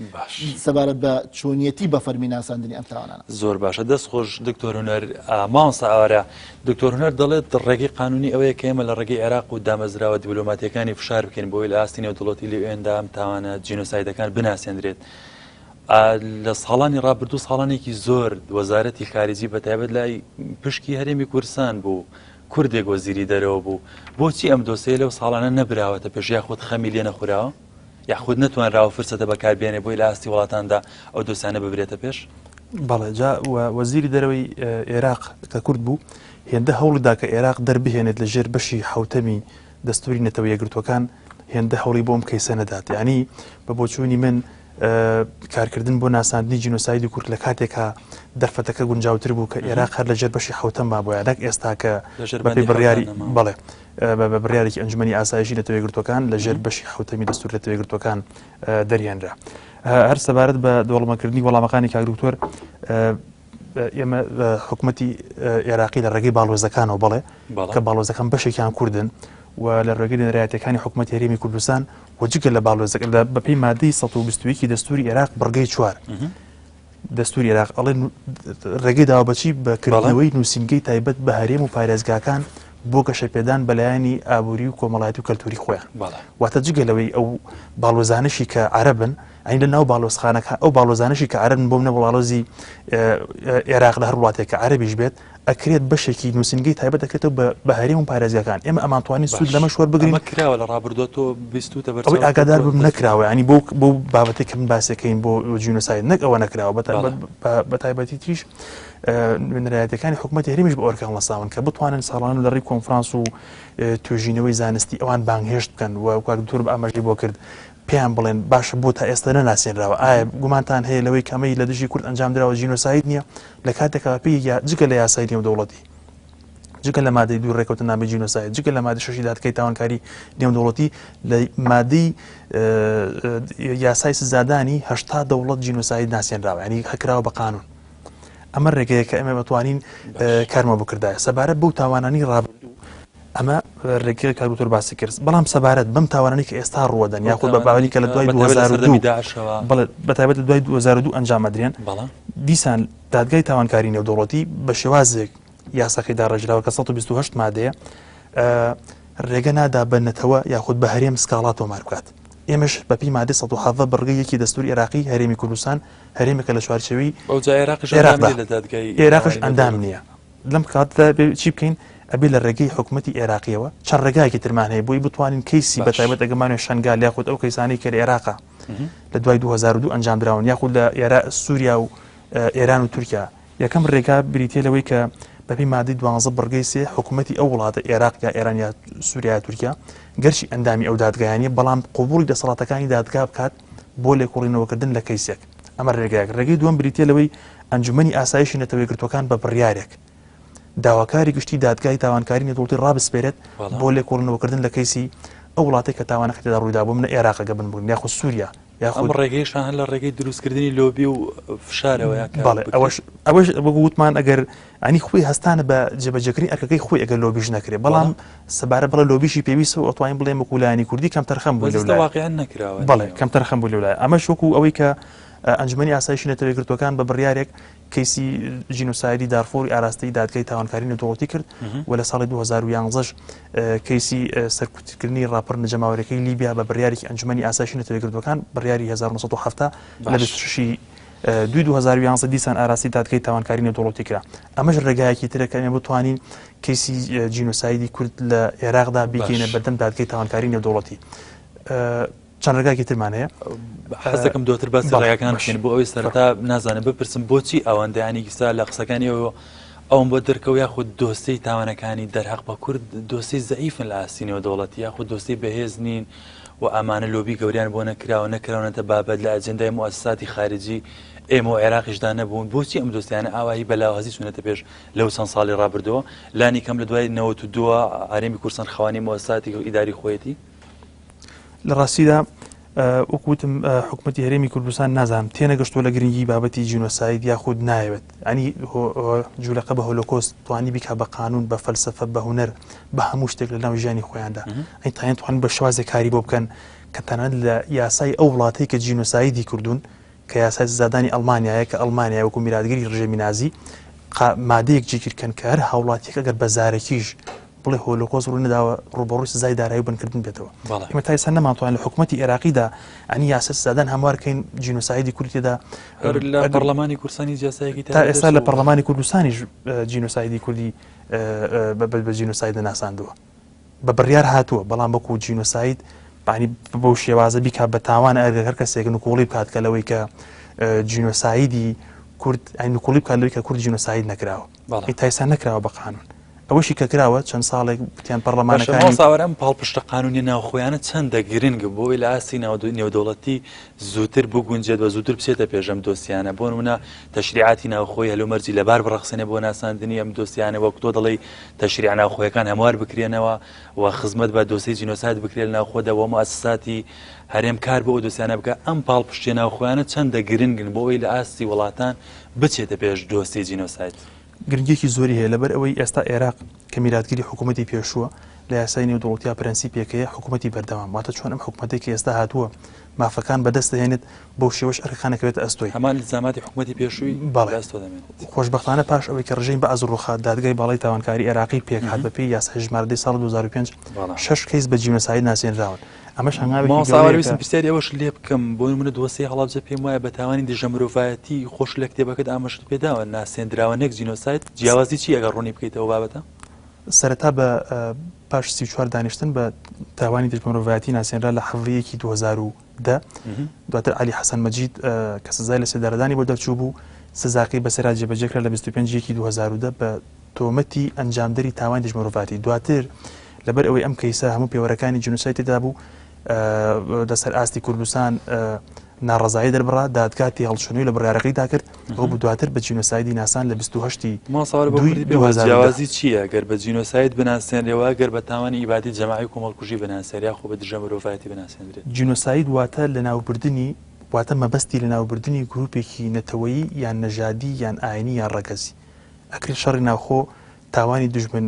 Speaker 3: سەبارەت بە چۆنیەتی بە فەرمی ناساندنی ئەم تاوانانە.
Speaker 1: زۆر باشە دەست خۆش دکتۆر هونەر. مامۆستا ئاوارە، دکتۆر هونەر دەڵێت ڕێگەی قانونی ئەوەیە کە ئێمە لە ڕێگەی عێراق و دامەزراوە دیبلۆماتیەکانی فشار بکەین بۆی لە ئاستی نێودەوڵەتی لە ئوێندا ئەم تاوانە جینۆسایدەکان بناسێندرێت. لە ساڵانی ڕابردوو ساڵانێکی زۆر وەزارەتی خارجی بە تایبەت لای پشکی هەرێمی کوردستان بوو کوردێک وەزیری دەرەوە بوو بۆچی ئەم دۆسەیە لەو ساڵانە نەبراوەتە پێش یاخود خەمی لێ نەخوراوە یاخود نەتوانراوە فرسەتە بەکاربێنێ بۆی لە ئاستی وڵاتاندا ئەو دۆسیانە ببرێتە پێش؟
Speaker 2: بەڵێ جا وەزیری دەرەوەی عێراق کە کورد بوو هێندە هەوڵیدا کە عێراق دەربهێنێت لە ژێر بەشی حوتەمی دەستوری نەتەوە یەکگرتووەکان هێندە هەوڵی بۆم کەیسە نەدات یعنی بە بۆچوونی من کارکردن بۆ ناساندنی جینۆسایدی کورد لە کاتێکا دەرفەتەکە گونجاوتر بوو کە ئێراق هەر لەژێر بەشی حوتەم مابووە نەک ئێستا کە بەپێی بڕیاری بەڵێ بە بڕیارێکی ئەنجومەنی ئاسایشی نەتەوە یەکگرتووەکان لەژێر بەشی حوتەمی دەستور نەتەوە یەکگرتووەکان دەریێنرا. هەر سەبارەت بە دەوڵەمەکردنی وەڵامەکانی کاک دکتۆر ئێمە حکوومەتی عێراقی لە ڕێگەی باڵۆزەکانەوە بەڵێ کە باڵۆزەکان بەشێکیان کوردن و لە ڕێگەی نوێنەرایەتیەکانی حکوومەتی هەرێمی کوردستان و جگە لە باڵۆزەکە لە بەپێی مادەی 121 دەستوری عێراق بڕگەی چوار دەستوری عێراق ئەڵێ ڕێگەی داوە بەچی بە کردنەوەی نووسینگەی تایبەت بە هەرێم و پارێزگاکان بۆ گەشەپێدان بەلایەنی ئابووری و کۆمەڵایەتی و کەلتوری خۆیان واتە جگە لەوەی ئەو باڵۆزانشی کە عەرەبن ئەین لە ناو باڵۆزخانەکە ئەو باڵۆزانشی کە عەرەبن بۆ منە باڵۆزی عێراق لە هەر وڵاتێک کە عەرەبیش بێت ئەکرێت بەشێکی نووسینگەی تایبەت دەکرێتەوە بە هەرێم و پارێزگاکان ئێمە ئەمانتوانی سوود لەمەش وەربگرین
Speaker 1: کراوە لە ڕابردووە تۆ بیستوتە بەر
Speaker 2: ئەوەی ئاگادار بم نەکراوە ینی بۆ بۆ بابەتێک کە من باسەکەین بۆ جینۆساید نەک ئەوە نەکراوە بە تایبەتی تریش نوێنەرایەتەکانی حکوومەتی هەرێمیش بە ئۆرکان وەساون کە بتوانن ساڵان لە ڕێی کۆنفرانس و توێژینەوەی زانستی ئەوان بانگهێشت بکەن و کاک دکتۆر بە ئاماژەی بۆ کرد پێیان بڵێن باشە بۆ تا ئێستا نەناسێنراوە ئایا گومانتان هەیە لەوەی کە ئەمەی لە دژی کورد ئەنجام دراوە جینۆساید نییە لە کاتێکا پێی جگە لە یاسای نێودەوڵەتی جگە لە مادەی دوو ڕێکەوتنامەی جینۆساید جگە لە مادەی شەشی دادگای تاوانکاری نێودەوڵەتی لە مادەی یاسای سزادانی 80 دەوڵەت جینۆساید ناسێنراوە ینی هەکراوە بە قانون ئەمە ڕێگەیە کە ئێمە بتوانین کارمە بکردایە سەبارەت بەو تاوانانی ڕابردوو ئەمە ڕێگەی کاک دکتۆر باسی کرد بەڵام سەبارەت بەم تاوانانەی کە ئێستا ڕووەدەن یاخود بە باوەری کە لە دوای 2002 بەڵێ بە تایبەت لە دوای 2002 ئەنجام ئەدرێن دیسان دادگای تاوانکاری نێودەوڵەتی بە شێوازێک یاساکەی داڕێژراوە کە 128 مادەیە ڕێگە نادا بە نەتەوە یاخود بە هەرێم سکاڵا تۆمار بکات ئێمەش بەپی مادەی 117 بڕگەی یەکی دەستوری عێراقی هەرێمی کوردستان هەرێمێکە لە چوارچێوەی عێراقش ئەندام نییە لەم کاتدا ئەبێ چی بکەین؟ ئەبێ لە ڕێگەی حکومەتی عێراقیەوە چەند ڕێگایەکی ترمان هەیە بۆی بتوانین کەیسی بە تایبەت ئەگەمانێ شەنگال یاخود ئەو کەیسانەی کە لە عێراقا لە دوای 2002 ئەنجام دراون یاخود لە ئێرا سووریا و ئێران و تورکیا یەکەم ڕێگا بریتە لەوەی کە بەپی مادەی دوانزە بڕگەی سێ حکوومەتی ئەو وڵاتە عێراق یا ئێران یا سووریا یا تورکیا گەرچی ئەندامی ئەو دادگایانە بەڵام قوبوڵی دەسەڵاتەکانی دادگا بکات بۆ لێکۆڵینەوەکردن لە کەیسێک ئەمە ڕێگایەک ڕێگەی دووەم بریتە لەوەی ئەنجومەنی ئاسایشی نەتەوە یەکگرتووەکان بە بڕیارێک داواکاری گشتی دادگای تاوانکاری نێودەوڵەتی ڕابسپێرێت بۆ لێکۆڵینەوەکردن لە کەیسی ئەو وڵاتەی کە تاوانەکە تێدا ڕوویدا بۆ منە ئێراق ئەگە بن بگرن یاخود سووریا
Speaker 1: یاخود ئەم ڕێگەیشان هەر لە ڕێگەی دروستکردنی لۆبی و فشارەوە یا کار
Speaker 2: بەڵێ
Speaker 1: بکرێت.
Speaker 2: ئەوەش ئەوەش وەکو وتمان ئەگەر ئەنی خۆی هەستانە بە جێبەجێکردنی ئەرکەکەی خۆی ئەگەر لۆبیش نەکرێت بەڵام سەبارەت بەڵێ لۆبیشی پێویستە و ئەتوانین بڵێین وەکو لایەنی کوردی کەمتەرخەم بوو
Speaker 1: بەس
Speaker 2: لەو
Speaker 1: ئێستا
Speaker 2: لایە.
Speaker 1: واقیعەن نەکراوە
Speaker 2: بەڵێ
Speaker 1: نییە.
Speaker 2: کەمتەرخەم بوو لەو لایە ئەمەش وەکو ئەوەی کە ئەنجومەنی ئاسایشی نەتەوە یەکگرتووەکان بە بڕیارێک کەیسی جینۆسایدی دارفۆری ئاراستەی دادگای تاوانکاری نێودەوڵەتی کرد و لە ساڵی 2011 کەیسی سەرکوتکردنی ڕاپەڕینە جەماوەریەکەی لیبیا بە بڕیارێکی ئەنجومەنی ئاسایشی نەتەوە یەکگرتووەکان بڕیاری 1970 لە 26 دوی 2011 دیسان ئاراسی دادگەی تاوانکاری نێودەوڵەتی کرا. ئەمەش ڕێگایەکی ترە کە ئێمە بتوانین کەیسی جینۆسایدی کورد لە عێراقدا بیکەینە بەردەم دادگەی تاوانکاری نێودەوڵەتی. چەند ڕێگاکی ترمان هەیە.
Speaker 1: حەز دەکەم دواتر باسی ڕێگاکان بکەین بۆ ئەوەی سەرەتا نازانم بپرسم بۆچی ئەوەندەیانی ئیستا لە قسەکانی ئەوە ئەوم بۆ دەرکەوت یاخود دۆسیەی تاوانەکانی دەرهەق بە کورد دۆسیەی زەعیفن لە ئاستی نێودەوڵەتی یاخود دۆسیەی بەهێز نین و ئەمانە لۆبی گەوریان بۆ نەکراوە نەکراونەتە بابەت لە ئەجێندای موئەسەساتی خارجی ئێمە و عێراقیشدا نەبوون بۆچی ئەم دۆسیانە ئاواهی بە لاوازی چوونەتە پێش لەو چەند ساڵی ڕابردووە لانی کەم لە دوای 92 هەرێمی کوردستان خاوەنی موئەسەساتی ئیداری خۆیەتی؟
Speaker 2: لە ڕاستیدا وەک وتم حکوومەتی هەرێمی کوردستان نازانم تێنەگەشتووە لە گرنگی بابەتی جینۆساید یاخود نایەوێت ئەنی جوولەکە بە هۆلۆکۆست توانی بیکا بە قانون بە فەلسفە بە هونەر بە هەموو شتێک لە ناو ژیانی خۆیاندا ئەی تاین توان بە شوازێک کاری بۆ بکەن کە تەنانەت لە یاسای ئەو وڵاتەی کە جینۆسایدی کردوون کە یاسای سزادانی ئەڵمانیایە کە ئەڵمانیا وەکو میراتگری ڕژێمی نازی مادەیەک جێگیر کەن کە هەر هاوڵاتیەک ئەگەر بە زارەکیش بڵێ هۆلۆکۆست ڕووی نەداوە ڕووبەڕووی سزای دارایی و بەندکردن بێتەوە. ئێمە تا ئێستا نەمانتوانی لە حکوومەتی عێراقیدا ئەنی یاسای سزادان هەموار کەین جینۆسایدی کورد تێدا
Speaker 1: لە پەرلەمانی کوردستانی یاسایەکی
Speaker 2: تا ئێستا لە پەرلەمانی کوردستانیش جینۆسایدی کوردی بە جینۆساید نەناساندووە. بە بڕیار هاتووە بەڵام وەکو جینۆساید بانی بەو شێوازە بیکات بە تاوان ئەگەر هەر کەسێک نکۆڵی بکات کە لەوەی کە جینۆسایدی کورد ئەی نکۆڵی بکات لەوەی کە کورد جینۆساید نەکراوە تا ئێستا نەکراوە بە قانون ئەوەشی کە کراوە چەند ساڵێک وتیان پەڕلەمانەکانی.
Speaker 1: مامۆستا ئاوارە ئەم پاڵپشتە قانونیە ناوخۆیانە چەندە گرنگە بۆ ئەوەی لە ئاستی نێودەوڵەتی زووتر بگونجێت و زووتر بچێتە پێش ئەم دۆسیانە بۆ نمونە تەشریعاتی ناوخۆی هەلومەرجی لەبار بڕەخسێنێ بۆ ناساندنی ئەم دۆسیانە وەک تۆ دەڵێی تەشریع ناوخۆیەکان هەموار بکرێنەوە و خزمەت بە دۆسیەی جینۆساید بکرێت لە ناوخۆدا و موئەسەساتی هەرێم کار بۆ ئەو دۆسیانە بکات ئەم پاڵپشتیە ناوخۆیانە چەندە گرنگن بۆ ئەوەی لە ئاستی وڵاتان بچێتە پێش دۆسیەی جینۆساید؟
Speaker 2: گرنگیەکی زۆری هەیە لەبەر ئەوەی ئێستا ئێراق کە میراتگری حکوومەتی پێشووە لە یاسای نێودەوڵەتیا پرەنسیپێک هەیە حکوومەتی بەردەوام واتە چۆن ئەم حکوومەتەی کە ئێستا هاتووە مافەکان بەدەست دەهێنێت بەو شێوەش ئەرکەکان ئەکەوێتە ئەستۆی.
Speaker 1: هەمان ئیلزاماتی حکوومەتی پێشووی
Speaker 2: بەڵێ
Speaker 1: لە ئەستۆ دەمێنێت.
Speaker 2: خۆشبەختانە پاش ئەوەی کە ڕژێمی بەعس ڕووخا دادگای باڵای تاوانکاری ئێراقی پێکهات بەپێی یاسای ژمارە دەی ساڵی 2005
Speaker 1: بەڵێ.
Speaker 2: شەش کەیس بە جینۆساید ناسێنراون ئەمەش هەنگاوێکی
Speaker 1: مامۆستا ئاوارە
Speaker 2: گەورەیە کە.
Speaker 1: ویستم پرسیاری ئەوەشت لێ بکەم بۆ نموونە دۆسیەی هەڵەبجە پێم وایە بە تاوانی دژە مرۆڤایەتی خۆش لە کتێبەکەت ئاماژەت پێ داوە ناسێندراوە نەک جینۆساید جیاوازی چییە ئەگەر ڕوونی بکەیتەوە بابەتە؟
Speaker 2: سەرەتا بە پاش 34 دانیشتن بە تاوانی دژ مرۆڤایەتی ناسێنرا لە حەڤدە یەکی 2010 دواتر عەلی حەسەن مەجید کە سزای لە سێدارەدانی بۆ دەرچوو بوو سزاکەی بەسەرا جێبەجێکرا لە 25 یەکی 2010 بە تۆمەتی ئەنجامدەری تاوانی دژ مرۆڤاتی دواتر لەبەر ئەوەی ئەم کەیسە هەموو پێوەرەکانی جینۆساید تێدا بوو لەسەر ئاستی کوردستان ناڕەزایی دەربڕا، دادگا تێهەڵچوونەوەی لە بڕیارەکەیدا کرد، ئەوە بوو دواتر بە جینۆسایدی ناسان لە 28 ی
Speaker 1: مامۆستا وەرە بۆ
Speaker 2: دووی
Speaker 1: کوردی پێم وایە
Speaker 2: 2010.
Speaker 1: جیاوازی چییە گەر بە جینۆساید بناسێنرێ و ئەگەر بە تاوانی ئیبادەی جەماعی و کۆمەڵکوژی بناسێنرێ یاخۆ بە دژە مرۆڤایەتی بناسێندرێت؟
Speaker 2: جینۆساید واتە لەناوبردنی واتە مەبەستی لەناوبردنی گرووپێکی نەتەوەیی یان نەژادی یان ئاینی یان ڕەگەزی. ئەکرێت شەڕی ناوخۆ تاوانی دوژمن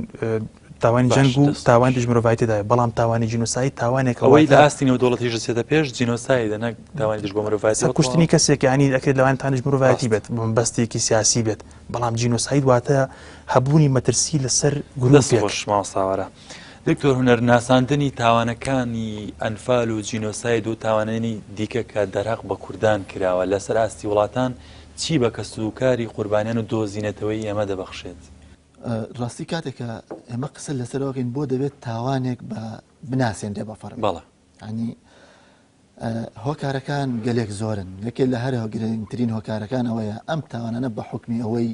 Speaker 2: تاوانی جەنگ و تاوانی دژ مرۆڤایەتی تێدایە بەڵام تاوانی جینۆساید تاوانێکە
Speaker 1: ئەوەی لە ئاستی نێودەوڵەتیش دەچێتە پێش جینۆسایدە نەک تاوانی دژ بە مرۆڤایەتی
Speaker 2: کوشتنی کەسێک یانی ئەکرێت لەوان تاوانی دژ مرۆڤایەتی بێت بەستێکی سیاسی بێت بەڵام جینۆساید واتە هەبوونی مەترسی لەسەر گروپێک.
Speaker 1: خۆش مامۆستا وەرە دکتۆر هونەر ناساندنی تاوانەکانی ئەنفال و جینۆساید و تاوانانی دیکە کە دەرهەق بە کوردان کراوە لەسەر ئاستی وڵاتان چی بە کەسوکاری قوربانیان و دۆزی نەتەوەیی ئێمە دەبەخشێت؟
Speaker 3: ڕاستی کاتێک کە ئێمە قسە لەسەرەوەکەین بۆ دەبێت تاوانێک بە بناسێنرێ بە فەرمی
Speaker 1: بەڵێ.
Speaker 3: ینی هۆکارەکان گەلێک زۆرن یەکێ لە هەر گرنگترین هۆکارەکان ئەوەیە ئەم تاوانانە بە حکمی ئەوەی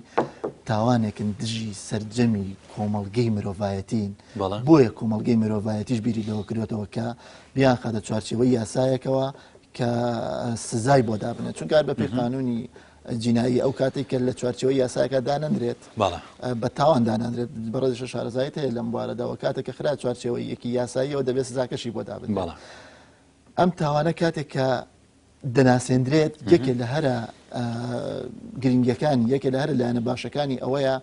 Speaker 3: تاوانێکن دژی سەرجەمی کۆمەڵگەی مرۆڤایەتین بۆیە کۆمەڵگەی مرۆڤایەتیش بیری لەوە کردوێتەوە کە بیان خاتە چوارچێوەی یاسایەکەوە کە سزای بۆ دابنێت چونکە بە پێی قانونی جینایی ئەو کاتێک کە لە چوارچێوەی یاساکە دانەنرێت بە تاوان دانانرێت بەڕێزیشە شارەزایت هەیە لەم بوارەدا و کاتێک کە خرا چوارچێوەی یەکی یاساییەوە دەبێت سزاکەشی بۆ دابنرێت ئەم تاوانە کاتێک کە دەناسێندرێت یەکێ لە هەرە گرنگەکانی یەکێ لە هەرە لایەنە باشەکانی ئەوەیە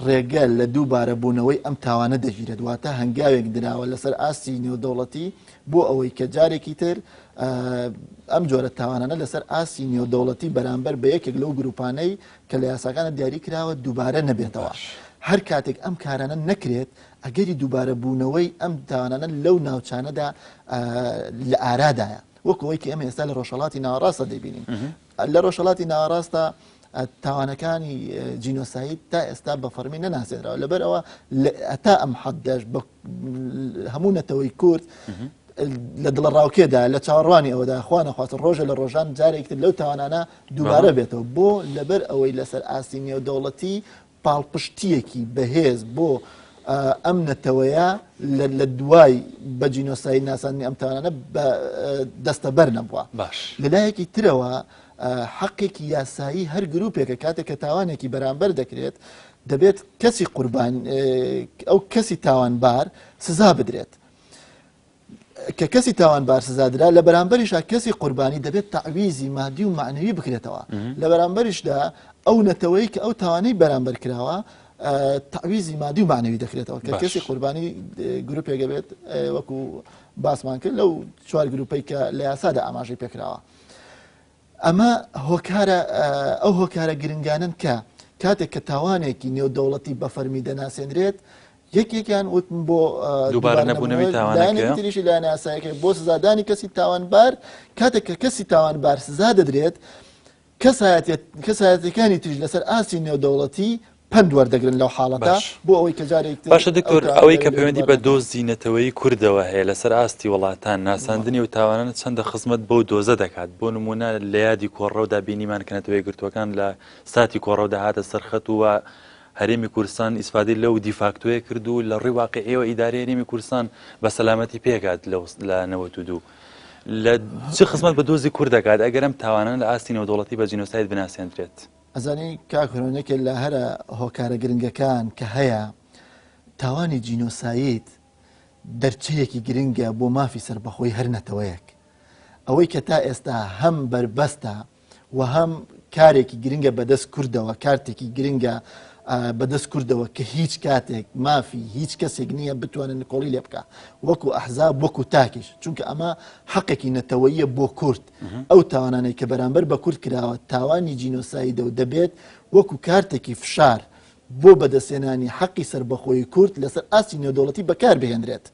Speaker 3: ڕێگە لە دووبارە بوونەوەی ئەم تاوانە دەگیرێت واتە هەنگاوێک دراوە لەسەر ئاستی نێودەوڵەتی بۆ ئەوەی کە جارێکی تر ئەم جۆرە تاوانانە لەسەر ئاستی نێودەوڵەتی بەرامبەر بە یەکێک لەو گروپانەی کە لە یاساکانە دیاری کراوە دووبارە نەبێتەوە. هەر کاتێک ئەم کارانە نەکرێت ئەگەری دووبارە بوونەوەی ئەم تاوانانە لەو ناوچانەدا لە ئارادایە وەک ئەوەی کە ئێمە ئێستا لە ڕۆژهەڵاتی ناوەڕاستە دەیبینین. لە ڕۆژهەڵاتی ناوەڕاستە تاوانەکانی جینۆساید تا ئێستا بە فەرمی نەناسێنراوە لەبەر ئەوە هەتا ئەم حەدەش بە هەموو نەتەوەی کورد لە دڵە ڕاوکێدا لە چاوەڕوانی ئەوەدا خوا نەخواستە ڕۆژە لە ڕۆژان جارێکتر لەو تاوانانە دووبارە بێتەوە بۆ لەبەر ئەوەی لەسەر ئاستی نێودەوڵەتی پاڵپشتییەکی بەهێز بۆ ئەم نەتەوەیە لە دوای بە جینۆساید ناساندنی ئەم تاوانانە بە دەستەبەر نەبووە.
Speaker 1: باش.
Speaker 3: لە لایەکی ترەوە حەقێکی یاسایی هەر گروپێکە کاتێک کە تاوانێکی بەرامبەر دەکرێت دەبێت کەسی قوربان ئەو کەسی تاوانبار سزا بدرێت. کە کەسی تاوانبار سزادرا لە بەرامبەریشا کەسی قوربانی دەبێت تەعویزی مادی و مەعنەوی بکرێتەوە لە بەرامبەریشدا ئەو نەتەوەی کە ئەو تاوانەی بەرامبەر کراوە تەعویزی مادی و مەعنەوی دەکرێتەوە کە کەسی قوربانی گروپێکە بێت وەکو باسمان کرد لەو چوار گروپەی کە لە یاسادا ئاماژەی پێکراوە. ئەمە هۆکارە ئەو هۆکارە گرنگانەن کە کاتێک کە تاوانێکی نێودەوڵەتی بە فەرمی دەناسێنرێت یەکێکیان وتم بۆ
Speaker 1: دووبارە نەبوونەوەی تاوانەکەی
Speaker 3: تریشی لایەن یاسایەکەی بۆ سزادانی کەسی تاوانبار کاتێک کە کەسی تاوانبار سزا دەدرێت کەسایەتەکانی تریش لەسەر ئاستی نێودەوڵەتی پەند وەردەگرن لەو حاڵەتە بۆ ئەوەی کە جارێک
Speaker 1: تر باشە دکتۆر ئەوەی کە پەیوەندی بە دۆزی نەتەوەیی کوردەوە هەیە لەسەر ئاستی وڵاتان ناساندنی و تاوانانە چەندە خزمەت بەو دۆزە دەکات بۆ نمونە لە یادی کۆڕەودا بینیمان کە نەتەوە یەکگرتووەکان لە ساتی کۆڕەودا هاتە سەر خەت و هەرێمی کوردستان ئیسفادەی لەو دیفاکتۆیە کرد و لە ڕووی واقعیەوە ئیدارەی هەرێمی کوردستان بە سەلامەتی پێکات لە 92 لە چ خزمەت بە دۆزی کورد دەکات ئەگەر ئەم تاوانانە لە ئاستی نێودەوڵەتی بە جینۆساید بناسێندرێت؟
Speaker 3: ئەزانی کاک هونەر یەکێ لە هەرە هۆکارە گرنگەکان کە هەیە تاوانی جینۆساید دەرچەیەکی گرنگە بۆ مافی سەربەخۆی هەر نەتەوەیەک ئەوەی کە تا ئێستا هەم بەربەستە و هەم کارێکی گرنگە بەدەست کوردەوە کارتێکی گرنگە بەدەست کوردەوە کە هیچ کاتێک مافی هیچ کەسێک نییە بتوانن نکۆڵی لێ بکە وەکو ئەحزاب وەکو تاکیش چونکە ئەمە حەقێکی نەتەوەییە بۆ کورد، ئەو تاوانانەی کە بەرامبەر بە کورد کراوە تاوانی جینۆسایدە و دەبێت وەکو کارتێکی فشار بۆ بەدەستهێنانی حەقی سەربەخۆیی کورد لەسەر ئاستی نێودەوڵەتی بەکار بهێنرێت.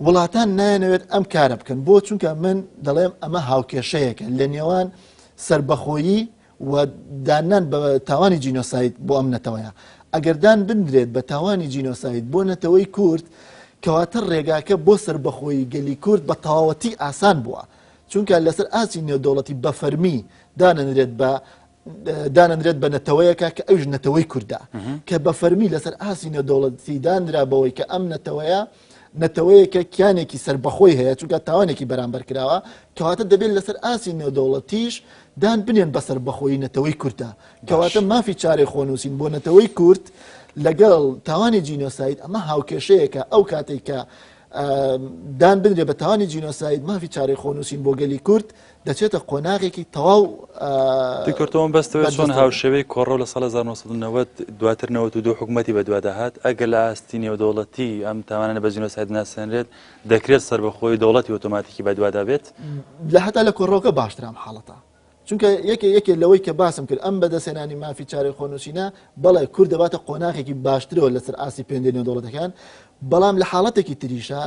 Speaker 3: وڵاتان نایانەوێت ئەم کارە بکەن بۆ چونکە من دەڵێم ئەمە هاوکێشەیەکە لە نێوان سەربەخۆیی و داننان بە تاوانی جینۆساید بۆ ئەم نەتەوەیە. ئەگەر دان بنرێت بە تاوانی جینۆساید بۆ نەتەوەی کورد، کەواتە ڕێگاکە بۆ سەربەخۆیی گەلی کورد بە تەواوەتی ئاسان بووە. چونکە لەسەر ئاستی نێودەوڵەتی بە فەرمی دانەنرێت بە دانەنرێت بە نەتەوەیەکە کە ئەویش نەتەوەی کوردە کە بە فەرمی لەسەر ئاستی نێودەوڵەتی دانرا بەوەی کە ئەم نەتەوەیە نەتەوەیەکە کیانێکی سەربەخۆی هەیە چونکە تاوانێکی بەرامبەر کراوە کەواتە دەبێت لەسەر ئاستی نێودەوڵەتیش دان بنێن بە سەربەخۆیی نەتەوەی کوردە کەواتە مافی چارەی خۆنووسین بۆ نەتەوەی کورد لەگەڵ تاوانی جینۆساید ئەمە هاوکێشەیەکە ئەو کاتێک کە دان بنرێ بە تاوانی جینۆساید مافی چارەی خۆنووسین بۆ گەلی کورد دەچێتە قۆناغێکی تەواو.
Speaker 1: دکتۆر تۆ مەبەستەوە چۆن هاوشێوەی کۆڕەو لە ساڵ 1990 دواتر 92 حکوومەتی بەدوادا هات ئەگەر لە ئاستی نێودەوڵەتی ئەم تاوانە بە جینۆساید ناسێنرێت دەکرێت سەربەخۆی دەوڵەتی ئۆتۆماتیکی بەدوادا بێت؟
Speaker 3: لە هەتا لە کۆڕەوەکە باشترە ئەم حاڵەتە چونکە یەکێ یەکێ لەوەی کە باسم کرد ئەم بەدەستهێنانی مافی چارەی خۆنووسینە بەڵێ کورد دەباتە قۆناغێکی باشترەوە لەسەر ئاستی پەیوەندیە نێودەوڵەتەکان بەڵام لە حاڵەتێکی تریشا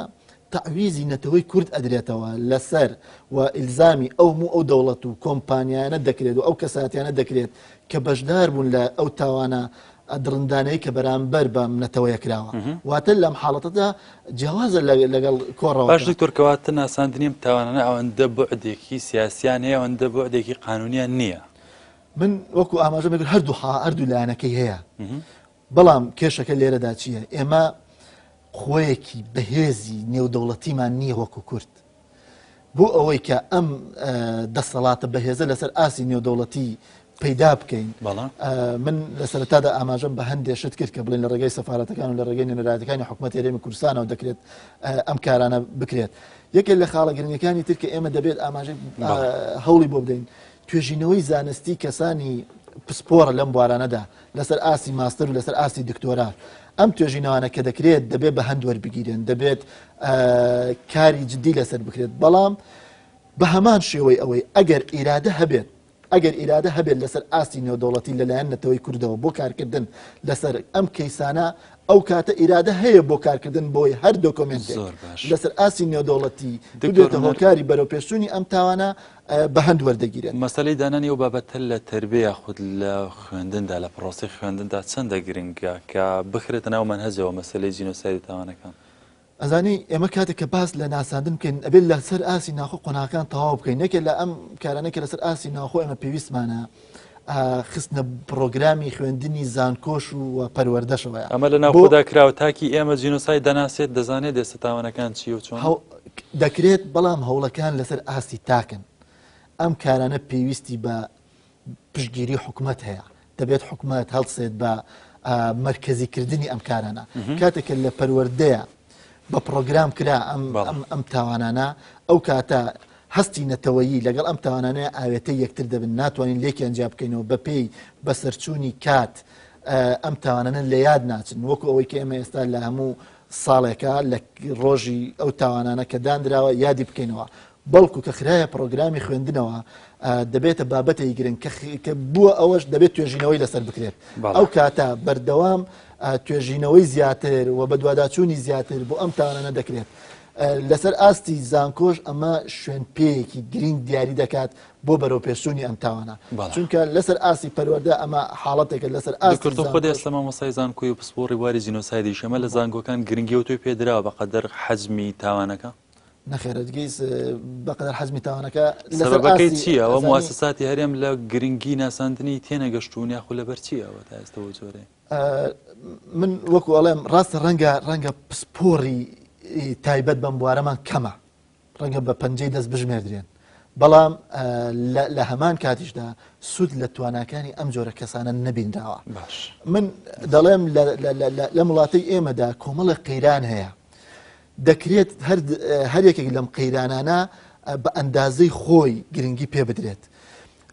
Speaker 3: تەعویزی نەتەوەی کورد ئەدرێتەوە لەسەر و ئیلزامی ئەو هەموو ئەو دەوڵەت و کۆمپانیایانە دەکرێت و ئەو کەساتیانە دەکرێت کە بەشدار بوون لە ئەو تاوانە دڕندانەی کە بەرامبەر بەم نەتەوەیە کراوە واتە لەم حاڵەتەدا جیاوازە لەگەڵ کۆڕەوە.
Speaker 1: باش دکتۆر کەواتە ناساندنی ئەم تاوانانە ئەوەندە بوعدێکی سیاسیان هەیە ئەوەندە بوعدێکی قانونیان نییە؟
Speaker 3: من وەکو ئاماژەم پێکرد هەردوو هەردوو لایەنەکەی هەیە بەڵام کێشەکە لێرەدا چییە؟ ئێمە قوەیەکی بەهێزی نێودەوڵەتیمان نییە وەکو کورد بۆ ئەوەی کە ئەم دەسەڵاتە بەهێزە لەسەر ئاستی نێودەوڵەتی پەیدا بکەین من لە سەرەتادا ئاماژەم بە هەندێ شت کرد کە بڵێن لە ڕێگەی سەفارەتەکان و لە ڕێگەی نوێنەرایەتەکانی حکوومەت هەرێمی کوردستانەوە دەکرێت ئەم کارانە بکرێت یەکێک لە خاڵە گرنگەکانی تر کە ئێمە دەبێت ئاماژەی هەوڵی بۆ بدەین توێژینەوەی زانستی کەسانی پسپۆڕە لەم بوارانەدا لەسەر ئاستی ماستەر و لەسەر ئاستی دکتۆرا ئەم توێژینەوانە کە دەکرێت دەبێت بە هەند وەربگیرێن دەبێت کاری جدی لەسەر بکرێت بەڵام بە هەمان شێوەی ئەوەی ئەگەر ئیرادە هەبێت. ئەگەر ئیرادە هەبێت لەسەر ئاستی نێودەوڵەتی لەلایەن نەتەوەی کوردەوە بۆ کارکردن لەسەر ئەم کەیسانە، ئەو کاتە ئیرادە هەیە بۆ کارکردن بۆی هەر دۆکۆمێنتێک لەسەر ئاستی نێودەوڵەتی ببێتە هۆکاری بەرەوپێشچوونی ئەم تاوانە بە هەند وەردەگیرێت.
Speaker 1: مەسەلەی دانانی ئەو بابەتە لە تەربیە یاخود لە خوێندندا، لە پڕۆسەی خوێندندا چەندە گرنگە کە بخرێتە ناو مەنهەجەوە مەسەلەی جینۆساید و تاوانەکان؟
Speaker 3: ئەزانی ئێمە کاتێک کە باس لە ناساندن بکەین ئەبێت لەسەر ئاستی ناخۆ قۆناغەکان تەواو بکەین یەکێ لە ئەم کارانەی کە لەسەر ئاستی ناوخۆ ئێمە پێویستمانە خستنە پرۆگرامی خوێندنی زانکۆش و پەروەردەشەوەیە.
Speaker 1: ئەمە لە ناوخۆدا کراوە تاکی ئێمە جینۆساید دەناسێت دەزانێت ئێستا تاوانەکان چی و چۆن؟
Speaker 3: دەکرێت بەڵام هەوڵەکان لەسەر ئاستی تاکن ئەم کارانە پێویستی بە پشتگیری حکومەت هەیە دەبێت حکومەت هەڵسێت بە مەرکەزی کردنی ئەم کارانە کاتێک کە لە پەروەردەیە بە پرۆگرام کرا ئەم ئەم تاوانانە ئەو کاتە هەستی نەتەوەیی لەگەڵ ئەم تاوانانەیە ئاوێتەی یەکتر دەبن ناتوانین لێکیان جیا بکەینەوە بەپێی بەسەرچوونی کات ئەم تاوانانە لە یاد ناچن وەکو ئەوەی کە ئێمە ئێستا لە هەموو ساڵێکە لە ڕۆژی ئەو تاوانانە کە دانراوە یادی بکەینەوە بەڵکو کە خرایە پڕۆگرامی خوێندنەوە دەبێتە بابەتێکی گرنگ کە بووە ئەوەش دەبێت توێژینەوەی لەسەر بکرێت ئەو کاتە بەردەوام توێژینەوەی زیاتر و بەدواداچوونی زیاتر بۆ ئەم تاوانانە دەکرێت. لەسەر ئاستی زانکۆش ئەمە شوێن پێیەکی گرنگ دیاری دەکات بۆ بەرەوپێشچوونی ئەم تاوانە چونکە لەسەر ئاستی پەروەردە ئەمە حاڵەتێکە لەسەر ئاستی
Speaker 1: دکتۆر خۆت ئێستا مامۆستای زانکۆی و پسپۆڕی بواری جینۆسایدیش ئەمە لە زانکۆکان گرنگی ئەوتۆی پێدراوە بەقەدەر حەجمی تاوانەکە؟
Speaker 3: نەخێر هەرگیز بەقەدەر حەجمی تاوانەکە
Speaker 1: سەبەبەکەی چییە؟ ئەوە موسساتی هەرێم لە گرنگی ناساندنی تێنەگەشتوون یاخود لەبەر چییە ئەوە تا ئێستا بەو جۆرەیە؟
Speaker 3: من وەکو ئەڵێم ڕاستە ڕەنگە ڕەنگە پسپۆڕی تایبەت بەم بوارەمان کەمە ڕەنگە بە پەنجەی دەست بژمێردرێن بەڵام لە هەمان کاتیشدا سوود لە تواناکانی ئەم جۆرە کەسانە نەبینراوە من دەڵێم لەم وڵاتەی ئێمەدا کۆمەڵە قەیران هەیە دەکرێت هەر یەکێک لەم قەیرانانە بە ئەندازەی خۆی گرنگی پێ بدرێت.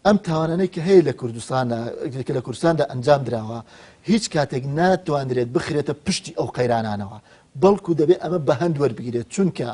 Speaker 3: ئەم تاوانانەی کە هەیە لە کوردستاندا کە لە کوردستاندا ئەنجام دراوە هیچ کاتێک ناتوانرێت بخرێتە پشتی ئەو قەیرانانەوە بەڵکو دەبێت ئەمە بە هەند وەربگیرێت چونکە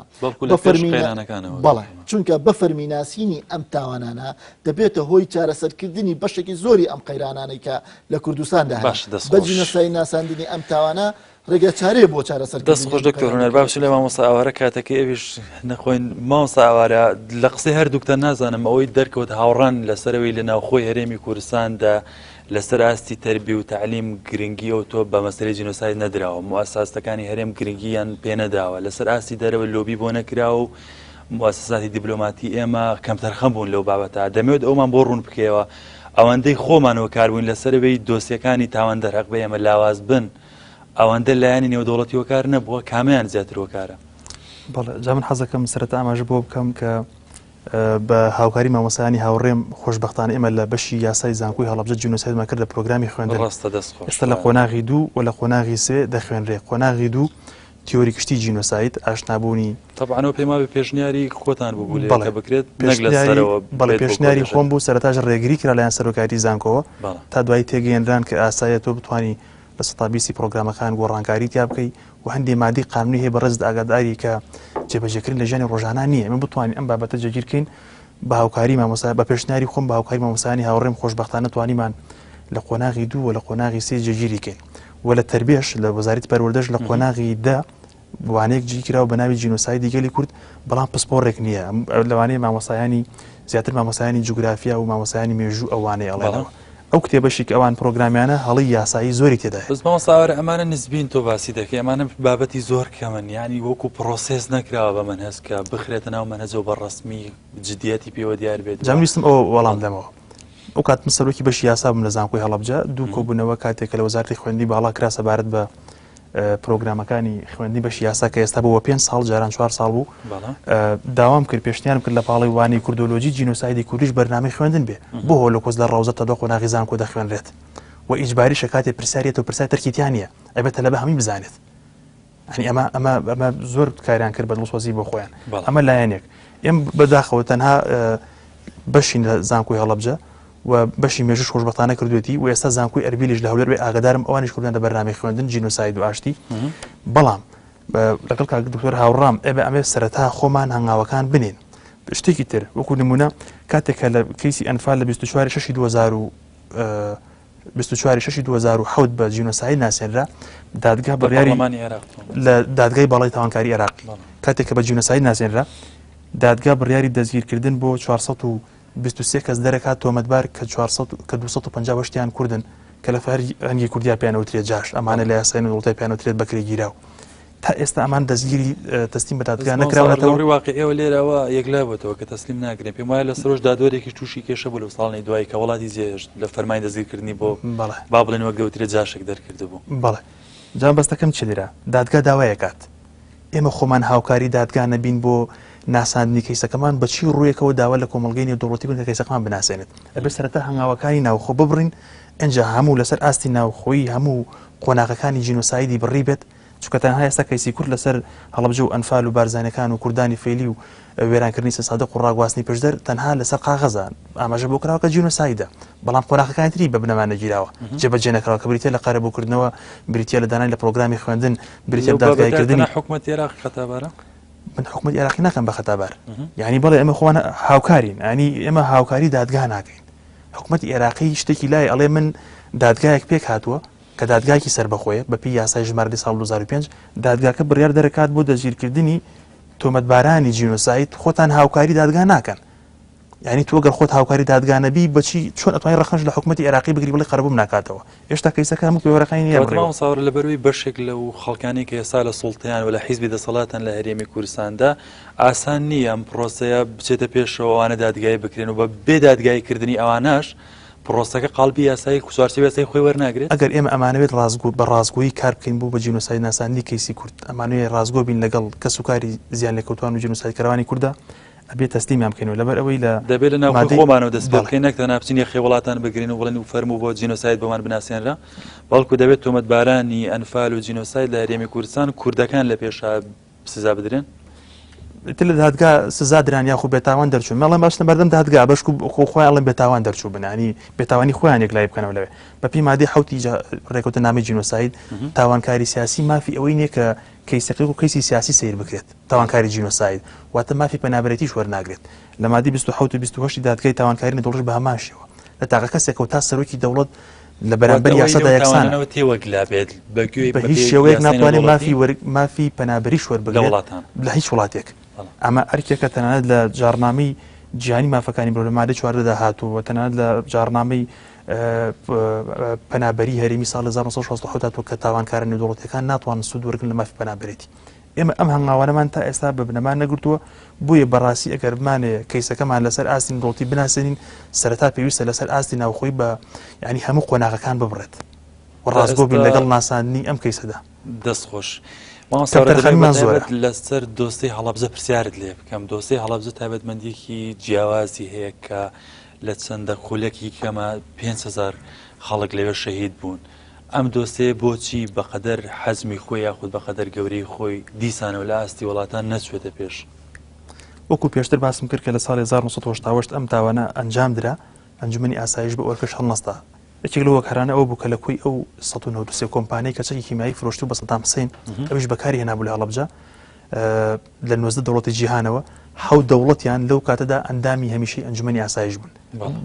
Speaker 3: بەڵێ چونکە بە فەرمی ناسینی ئەم تاوانانە دەبێتە هۆی چارەسەرکردنی بەشێکی زۆری ئەم قەیرانانەی کە لە کوردستاندا هەیە بە جینۆساید ناساندنی ئەم تاوانە ڕێگە چارەیە بۆ چارەسەر
Speaker 1: دەست خۆش دکتۆر هونەر با بچین لە مامۆستا ئاوارە کاتەکەی ئەویش نەخۆین مامۆستا ئاوارە لە قسەی هەردووکتان نازانم ئەوەی دەرکەوت هاوڕان لەسەرەوەی لە ناوخۆی هەرێمی کوردستاندا لەسەر ئاستی تەربی و تەعلیم گرنگی ئەو تۆ بە مەسەلەی جینۆساید نەدراوە موئەساستەکانی هەرێم گرنگیان پێ نەداوە لەسەر ئاستی دەرەوە لۆبی بۆ نەکراوە و موئەسەساتی دیبلۆماتی ئێمە کەمتەرخەم بوون لەو بابەتە دەمەوێت ئەومان بۆ ڕوون بکەیەوە ئەوەندەی خۆمان هۆکار بووین لەسەرەوەی دۆسیەکانی تاوان دەرهەق بە ئێمە لاواز بن ئەوەندە لایەنی نێودەوڵەتی هۆکار نەبووە کامیان زیاتر هۆکارە؟
Speaker 2: بەڵێ جا من حەزەکەم سەرەتا ئاماژە بۆ بکەم کە بە هاوکاری مامۆستایانی هاوڕێم خۆشبەختانە ئێمە لە بەشی یاسای زانکۆی هەڵەبجە جینۆسایدمان کردە پرۆگرامی خوێندن
Speaker 1: ڕاستە دەست خۆش
Speaker 2: ئێستا لە قۆناغی دوو و لە قۆناغی سێ دەخوێنرێ قۆناغی دوو تیۆری گشتی جینۆساید ئاشنابوونی
Speaker 1: تەبعەن ئەوە پێم وابێ پێشنیاری خۆتان بوو بوو لێرە کە بکرێت نەک لە سەرەوە
Speaker 2: بەڵێ پێشنیاری خۆم بوو سەرەتاش ڕێگری کرا لایەن سەرۆکایەتی زانکۆوە تا دوایی تێگەیەنران کە ئاساییە تۆ بتوانی 20% ی پرۆگرامەکان گۆڕانکاری تیا بکەی و هەندێ مادەی قانونی هەیە بەڕێزت ئاگاداری کە جێبەجێکردن لە ژیانی ڕۆژانە نییە ئێمە بتوانین ئەم بابەتە جێگیر کەین بە هاوکاری مامۆستا بە پێشنیاری خۆم بە هاوکاری مامۆستایانی هاوڕێم خۆشبەختانە توانیمان لە قۆناغی دوو و لە قۆناغی سێ جێگیری کەین و لە تەربیەش لە وەزارەتی پەروەردەش لە قۆناغی دە وانەیەک جێگیر کراوە بە ناوی جینۆسایدی گەلی کورد بەڵام پسپۆڕێک نییە لەوانەیە مامۆستایانی زیاتر مامۆستایانی جوگرافیا و مامۆستایانی مێژوو ئەوانەی ئەڵێنەوە ئەو کتێبەشی کە ئەوان پرۆگرامیانە هەڵەی یاسایی زۆری تێدایە.
Speaker 1: بەس مامۆستا ئاوارە ئەمانە نسبین تۆ باسی دەکەی ئەمانە بابەتی زۆر کەمن یانی وەکو پرۆسێس نەکراوە بە مەنهەج کە بخرێتە ناو مەنهەجەوە بە ڕەسمی جدیەتی پێوە دیار بێت
Speaker 2: جا من ویستم ئەوە وەڵام دەمەوە ئەو کات من سەرۆکی بەشی یاسا بووم لە زانکۆی هەڵەبجە دوو کۆبوونەوە کاتێک کە لە وەزارەتی خوێندنی باڵا کرا سەبارەت بە پرۆگرامەکانی خوێندنی بەشی یاسا کە ئێستا بووە پێنج ساڵ جاران چوار ساڵ بوو داوام کرد پێشنیارم کرد لە پاڵی وانەی کوردۆلۆجی جینۆسایدی کوردیش بەرنامەی خوێندن بێ بۆ هۆلۆکۆست لە ڕەوزە تا دو قۆناغی زانکۆ دەخوێنرێت و ئیجباریشە کاتێ پرسیارێت و پرسیار تەرکی تیا نییە ئەبێت تەلەبە هەمووی بزانێت یعنی ئەمە ئەمە ئەمە زۆر کاریان کرد بە دڵسۆزی بۆ خۆیان ئەمە لایەنێک ئێم بەداخەوە تەنها بەشین لە زانکۆی هەڵەبجە و بەشی مێژووش خۆشبەختانە کردوێتی و ئێستا زانکۆی ئەربیلیش لە هەولێر بێ ئاگادارم ئەوانیش کردویان لە بەرنامەی خوێندن جینۆساید و ئاشتی بەڵام لەگەڵ کاک دکتۆر هاوڕام ئێمە ئەمێ سەرەتا خۆمان هەنگاوەکان بنین. شتێکی تر وەکو نمونە کاتێک کە لە کەیسی ئەنفال لە 24 6 2000 24 6 2007 بە جینۆساید ناسێنرا دادگا بڕیاری لە دادگای باڵای تاوانکاری عێراقی کاتێک کە بە جینۆساید ناسێنرا دادگا بڕیاری دەستگیرکردن بۆ 423 کەس دەرەکات تۆمەتبار کە 400 کە 258 یان کوردن کە لە فەرهەنگی کوردیا پێیان وترێت جاش ئەمانە لە یاسای نێودەوڵەتی پێیان وترێت بەکرێگیراو تا ئێستا ئەمان دەستگیری تەسلیم بە دادگا نەکراونەتەوە.
Speaker 1: لە ڕووی واقیعیەوە لێرەوە یەکلا بۆتەوە کە تەسلیم ناکرێن. پێم وایە لە سەرۆش دادوەرێکیش تووشی کێشە بوو لەو ساڵانەی دوایی کە وڵاتی جێهێشت لە فەرمانی دەستگیرکردنی بۆ با بڵێن وەک دەوترێت جاشێک دەرکردبوو.
Speaker 2: بەڵێ. جا مەبەستەکەم چیە لێرە؟ دادگا داوای ئەکات ئێمە خۆمان هاوکاری دادگا نەبین بۆ ناساندنی کەیسەکەمان بە چی ڕوویەکەوە داوا لە کۆمەڵگەی نێودەوڵەتی بکەین کە کەیسەکەمان بناسێنێت؟ ئەبێت سەرەتا هەنگاوەکانی ناوخۆ ببڕین ئینجا هەموو لەسەر ئاستی ناوخۆیی هەموو قۆناغەکانی جینۆسایدی بڕیبێت چونکە تەنها ئێستا کەیسی کورد لەسەر هەڵەبجە و ئەنفال و بارزانیەکان و کوردانی فەیلی و وێرانکردنی سەسادق و ڕاگواستنی پشدەر تەنها لەسەر قاغەزە ئاماژە بۆ کراوە کە جینۆسایدە بەڵام قۆناغەکانی تری بە بنەما نەگیراوە جێبەجێ نەکراوە کە بریتیە لە قەرەبووکردنەوە بریتیە لە دانانی لە پرۆگرامی خوێندن بریتیە لە دادگاییکردنی
Speaker 1: حکومەتی عێراق خەتابارە؟
Speaker 2: من حکومەتی عێراقی ناکەم بە خەتابار یعنی بەڵێ ئێمە خۆمان هاوکارین ینی ئێمە هاوکاری دادگا ناکەین حکومەتی عێراقی شتێکی لای ئەڵێ من دادگایەک پێک هاتووە کە دادگایەکی سەربەخۆیە، بەپێی یاسای ژمارە دە ساڵ 2005 دادگاکە بڕیار دەرەکات بۆ دەستگیرکردنی تۆمەتبارانی جینۆساید، خۆتان هاوکاری دادگا ناکەن. یعنی تۆ گەر خۆت هاوکاری دادگا نەبی بەچی چۆن ئەتوانی ڕەخنەش لە حکومەتی عێراقی بگری بڵێ قەرەبووم ناکاتەوە؟ هێشتا کەیسەکە هەموو پێوەرەکانی نییە
Speaker 1: بڕیوە. مامۆستا هاوڕێ لەبەرئەوەی بەشێک لەو خەڵکانەی کە ئێستا لە سوڵتەیان و لە حیزبی دەسەڵاتن لە هەرێمی کوردستاندا ئاسان نییە ئەم پرۆسەیە بچێتە پێشەوە ئەوانە دادگایی بکرێن و بە بێ دادگایی کردنی ئەوانەش پرۆسەکە قاڵبی یاسایی چوارچێوەی یاسایی خۆی وەرناگرێت؟
Speaker 2: ئەگەر ئێمە ئەمانەوێت ڕاستگۆ بە ڕاستگۆیی کار بکەین بۆ بە جینۆساید ناساندنی کەیسی کورد، ئەمانەوێت ڕاستگۆ بین لەگەڵ کەسوکاری زیانلێکەوتوان و جینۆسایدکەرانی کوردا، ئەبێ تەسلیمیان بکەین و لەبەر ئەوەی لە
Speaker 1: دەبێت لە ناوخۆی مادەی خۆمانەوە دەست پێ بەڵێ. بکەین نەک تەنها بچین یەخەی وڵاتان بگرین و بڵێن و فەرموو بۆ جینۆساید بۆمان بناسێنرا، بەڵکو دەبێت تۆمەتبارانی ئەنفال و جینۆساید لە هەرێمی کوردستان کوردەکان لە پێشا سزا بدرێن؟
Speaker 2: ئیتر لە دادگا سزا دران یاخو بێتاوان دەرچوون مەڵێن باشنە بەردەم دادگا بەشکو خۆ خۆیان ئەڵێن بێتاوان دەرچوو بن ینی بێتاوانی خۆیان یەکلایی بکەنەوە لەوێ بەپی مادەی حوتی ڕێکوتە نامی جینۆساید تاوانکاری سیاسی مافی ئەوەی نییە کە کەیسەکەی و کەیسی سیاسی سیر بکرێت تاوانکاری جینۆساید واتە مافی پەنابەرێتیش وەرناگرێت لە مادەی 27 و 28 دادگای تاوانکاری نێودەوڵەتیش بە هەمان شێوە لە تاقە کەسێکەوە تا سەرۆکی دەوڵەت لە بەرامبەر یاسادا یەکسانە.
Speaker 1: تێوەگلابێت بە گوێی
Speaker 2: بە هیچ شێوەیەک ناتوانێت مافی مافی پەنابەریش وەربگرێت لە هیچ وڵاتێک. ئەمە ئەرکێکە تەنانەت لە جاڕنامەی جیهانی مافەکانی مرۆڤ لە مادەی 14 دا هاتووە و تەنانەت لە جاڕنامەی پەنابەری هەرێمی ساڵ 1967 هاتووە کە تاوانکارە نێودەوڵەتیەکان ناتوانن سوود وەرگرن لە مافی پەنابەرێتی. ئێمە ئەم هەنگاوانەمان تا ئێستا بە بنەما نەگرتووە، بۆیە بەڕاستی ئەگەر بمانەوێ کەیسەکەمان لەسەر ئاستی نێودەوڵەتی بناسێنین، سەرەتا پێویستە لەسەر ئاستی ناوخۆی بە یانی هەموو قۆناغەکان ببڕێت و ڕاستگۆ بین لەگەڵ ناساندنی ئەم کەیسەدا.
Speaker 1: دەست خۆش. مامۆستا
Speaker 2: کەمتەرخەمیمان زۆرە.
Speaker 1: لەسەر دۆسێی هەڵەبجە پرسیارت لێ بکەم. دۆسێی هەڵەبجە تایبەتمەندییەکی جیاوازی هەیە کە لە چەندە خولەکی کەمە 5000 خەڵک لەوێ شەهید بوون. ئەم دۆسێیە بۆچی بەقەدەر حەجمی خۆی یاخود بەقەدەر گەورەی خۆی دیسانەوە لە ئاستی وڵاتان نەچوێتە پێش؟
Speaker 2: وەکو پێشتر باسم کرد کە لە ساڵی 1970 ئەم تاوانە ئەنجام درا، ئەنجومەنی ئاسایش بە ئەرکەش هەڵنەستا. یەکێک لەو هۆکارانە ئەوە بوو کە لە کۆی ئەو 193 کۆمپانیای کە چەکی کیمیایی فرۆشتبوو بە سەدام حسین، ئەویش بەکاری هێنابوو لە هەڵەبجە، لە 19 دەوڵەتی جیهانەوە حەوت دەوڵەتیان لەو کاتەدا ئەندامی هەمیشەی ئەنجومەنی ئاسایش بوون.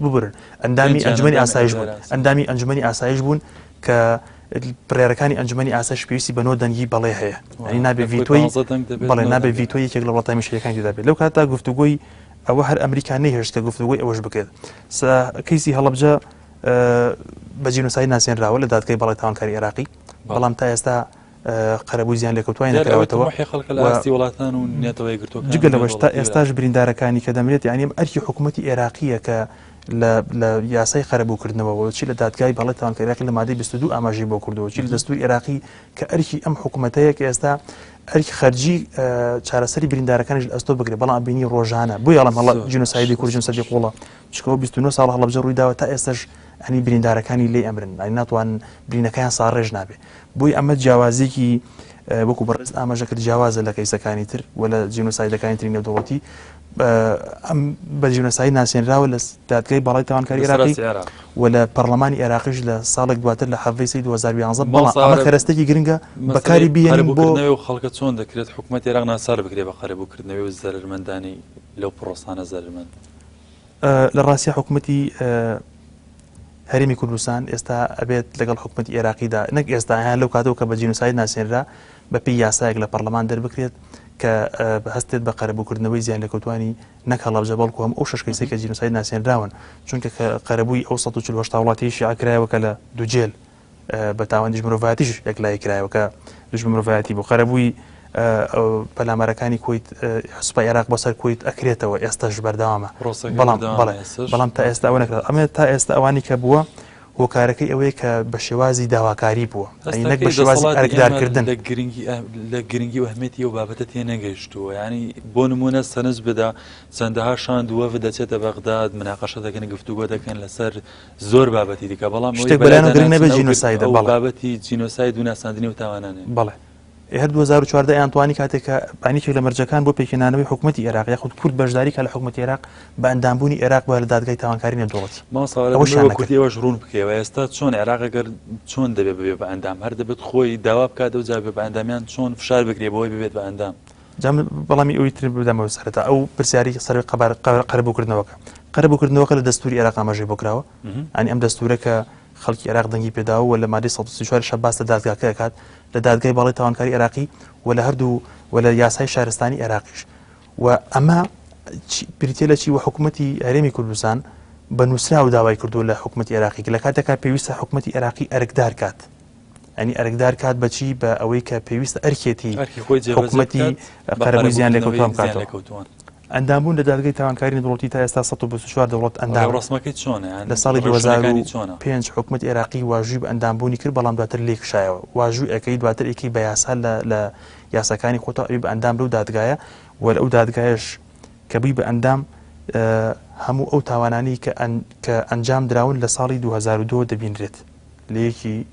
Speaker 2: ببورن ئەندامی ئەنجومەنی ئاسایش بوون ئەندامی ئەنجومەنی ئاسایش بوون کە بڕیارەکانی ئەنجومەنی ئاسایش پێویستی بە نۆ دەنگی بەڵێ هەیە ینی نابێ ڤیتۆی بەڵێ نابێ ڤیتۆی یەکێک لە وڵاتە هەمیشەیەکانی تێدا بێت لەو کاتدا گفتوگۆی ئەوە هەر ئەمریکا نەیهێشت کە گفتوگۆی ئەوەش بکرێت کەیسی هەڵەبجە بە جینۆساید ناسێنراوە لە دادگای باڵای تاوانکاری عێراقی بەڵام تا ئێستا قەرەبووی زیان لێکەوتوانی نەکراوەتەوە جگە لەوەش تا ئێستاش بریندارەکانی کە دەمرێت یانی ئەم ئەرکی حکوومەتی عێراقیە کە لە یاسای قەرەبووکردنەوە چی لە دادگای باڵای تاوانکاری عێراقی لە مادەی 22 ئاماژەی بۆ کردەوە چی لە دەستوری عێراقی کە ئەرکی ئەم حکوومەتەیە کە ئێستا ئەرکی خەرجی چارەسەری بریندارەکانیش لە ئەستۆ بگرێت بەڵام بینی ڕۆژانە بۆ یاڵم هەڵە جینۆسایدی کورد جینۆسایدی قوڵە چکەوە 29 ساڵ هەڵەبجە ڕوویداوە تا ئێستاش ئەنی بریندارەکانی لێ ئەمرن ئەنی ناتوان برینەکەیان ساڕێژ نابێ بۆیە ئەمە جیاوازیەکی وەکو بەڕێز ئاماژە کرد جیاوازە لە کەیسەکانی تر و لە جینۆسایدەکانی تری نێودەوڵەتی. ئەم بە جینۆساید ناسێنراوە لە دادگای باڵای تاوانکاری عێراقی و لە پەرلەمانی عێراقیش لە ساڵێک دواتر لە حەڤەی سەی 2011 بەڵام ئەمە کەرەستێکی گرنگە بەکاری بێنین بۆ
Speaker 1: و خەڵکە چۆن دەکرێت حکوومەت عێراق ناچار بکرێت بە قەرەبووکردنەوەی و زەرەرمەندانی لەو پرۆسانە زەرەرمەند؟
Speaker 2: لە ڕاستیا حکوومەتی هەرێمی کوردستان ئێستا ئەبێت لەگەڵ حکوومەتی عێراقیدا نەک ئێستا هەیە لەو کاتەوە کە بە جینۆساید ناسێنرا بەپێی یاسایەک لە پەرلەمان دەربکرێت کە هەستێت بە قەرەبووکردنەوەی زیانلێکەوتوانی نەک هەڵەبجە بەڵکو هەموو ئەو شەش کەیسەی کە جینۆساید ناسێنراون چونکە کە قەرەبووی ئەو 148 هاوڵاتیی شیعە کرایەوە کە لە دوجێل بە تاوان دژ مرۆڤایەتیش یەکلایی کرایەوە کە دژ مرۆڤایەتی بوو قەرەبووی پەلامارەکانی کویت سوپای عێراق بۆ سەر کویت ئەکرێتەوە ئێستاش بەردەوامە بەڵام بەڵێ بەڵام تا ئێستا ئەوە نەکرا ئەمە تا ئێستا ئەوانی کە بووە هۆکارەکەی ئەوەیە کە بە شێوازی داواکاری بووە نەک بە شێوازی ئەرکدارکردن.
Speaker 1: لە گرنگی لە گرنگی و ئەهمیەتی ئەو بابەتە تێنەگەیشتووە یانی بۆ نموونە سەرنج بدە چەندەها شاند وەفد دەچێتە بەغداد مناقەشە دەکەن گفتوگۆ دەکەن لەسەر زۆر بابەتی دیکە بەڵام
Speaker 2: شتێک بەلایان گرنگ نەبێت جینۆسایدە
Speaker 1: بەڵێ بابەتی جینۆساید و ناساندنی و تاوانانێ
Speaker 2: بەڵێ هەر 2014 ئەیان توانی کاتێک کە یەکێک لە مەرجەکان بۆ پێکهێنانەوەی حکوومەتی عێراق یاخود کورد بەشداری کە لە حکوومەتی عێراق بە ئەندامبوونی عێراق بە لە دادگای تاوانکاری نێودەوڵەتی
Speaker 1: مامۆستا ئەوەشیان نەکرد. کوردی ئەوەش ڕوون بکەیەوە ئێستا چۆن عێراق ئەگەر چۆن دەبێت ببێ بە ئەندام هەر دەبێت خۆی داوا بکات ئەوجا ببێ بە ئەندام یان چۆن فشار بکرێ بۆی ببێت بە ئەندام؟
Speaker 2: جا من وەڵامی ئەوی تر بدەمەوە سەرەتا ئەو پرسیاری سەر قەرەبووکردنەوەکە قەرەبووکردنەوەکە لە دەستوری عێراق ئاماژەی بۆ کراوە ئەنی ئەم دەستورە کە خەڵکی عێراق دەنگی پێداوە و لە مادەی 134 شە باس لە دادگاکە ئەکات لە دادگای باڵای تاوانکاری عێراقی و لە هەردوو و لە یاسای شارستانی عێراقیش و ئەمە بریتە لە چی و حکوومەتی هەرێمی کوردستان بە نووسراو داوای کردو لە حکوومەتی عێراقی لە کاتێکا پێویستە حکوومەتی عێراقی ئەرکدار کات ئەنی ئەرکدار کات بەچی بە ئەوەی کە پێویستە ئەرکێتی حکوومەتی قەرەبووی زیان لێکەوتوان بکاتەوە. ئەندامبوون لە دادگای تاوانکاری نێودەوڵەتی تا ئێستا 124 دەوڵەت ئەندامن.
Speaker 1: ڕێوڕەسمەکەی چۆنە یان
Speaker 2: لە ساڵی
Speaker 1: ڕێوشوێنەکانی چۆنە؟
Speaker 2: 2005 حکومەتی عێراقی واژووی بە ئەندامبوونی کرد، بەڵام دواتر لێی کشایەوە. واژووی ئەکەی دواتر ئەیکەی بە یاسا لە لە یاساکانی خۆتەوە ئەبی بە ئەندام لەو دادگایە و لە ئەو دادگایەش کە بووی بە ئەندام هەموو ئەو تاوانانەی کە کە ئەنجام دراون لە ساڵی 2002 دەبینرێت. لە یەکی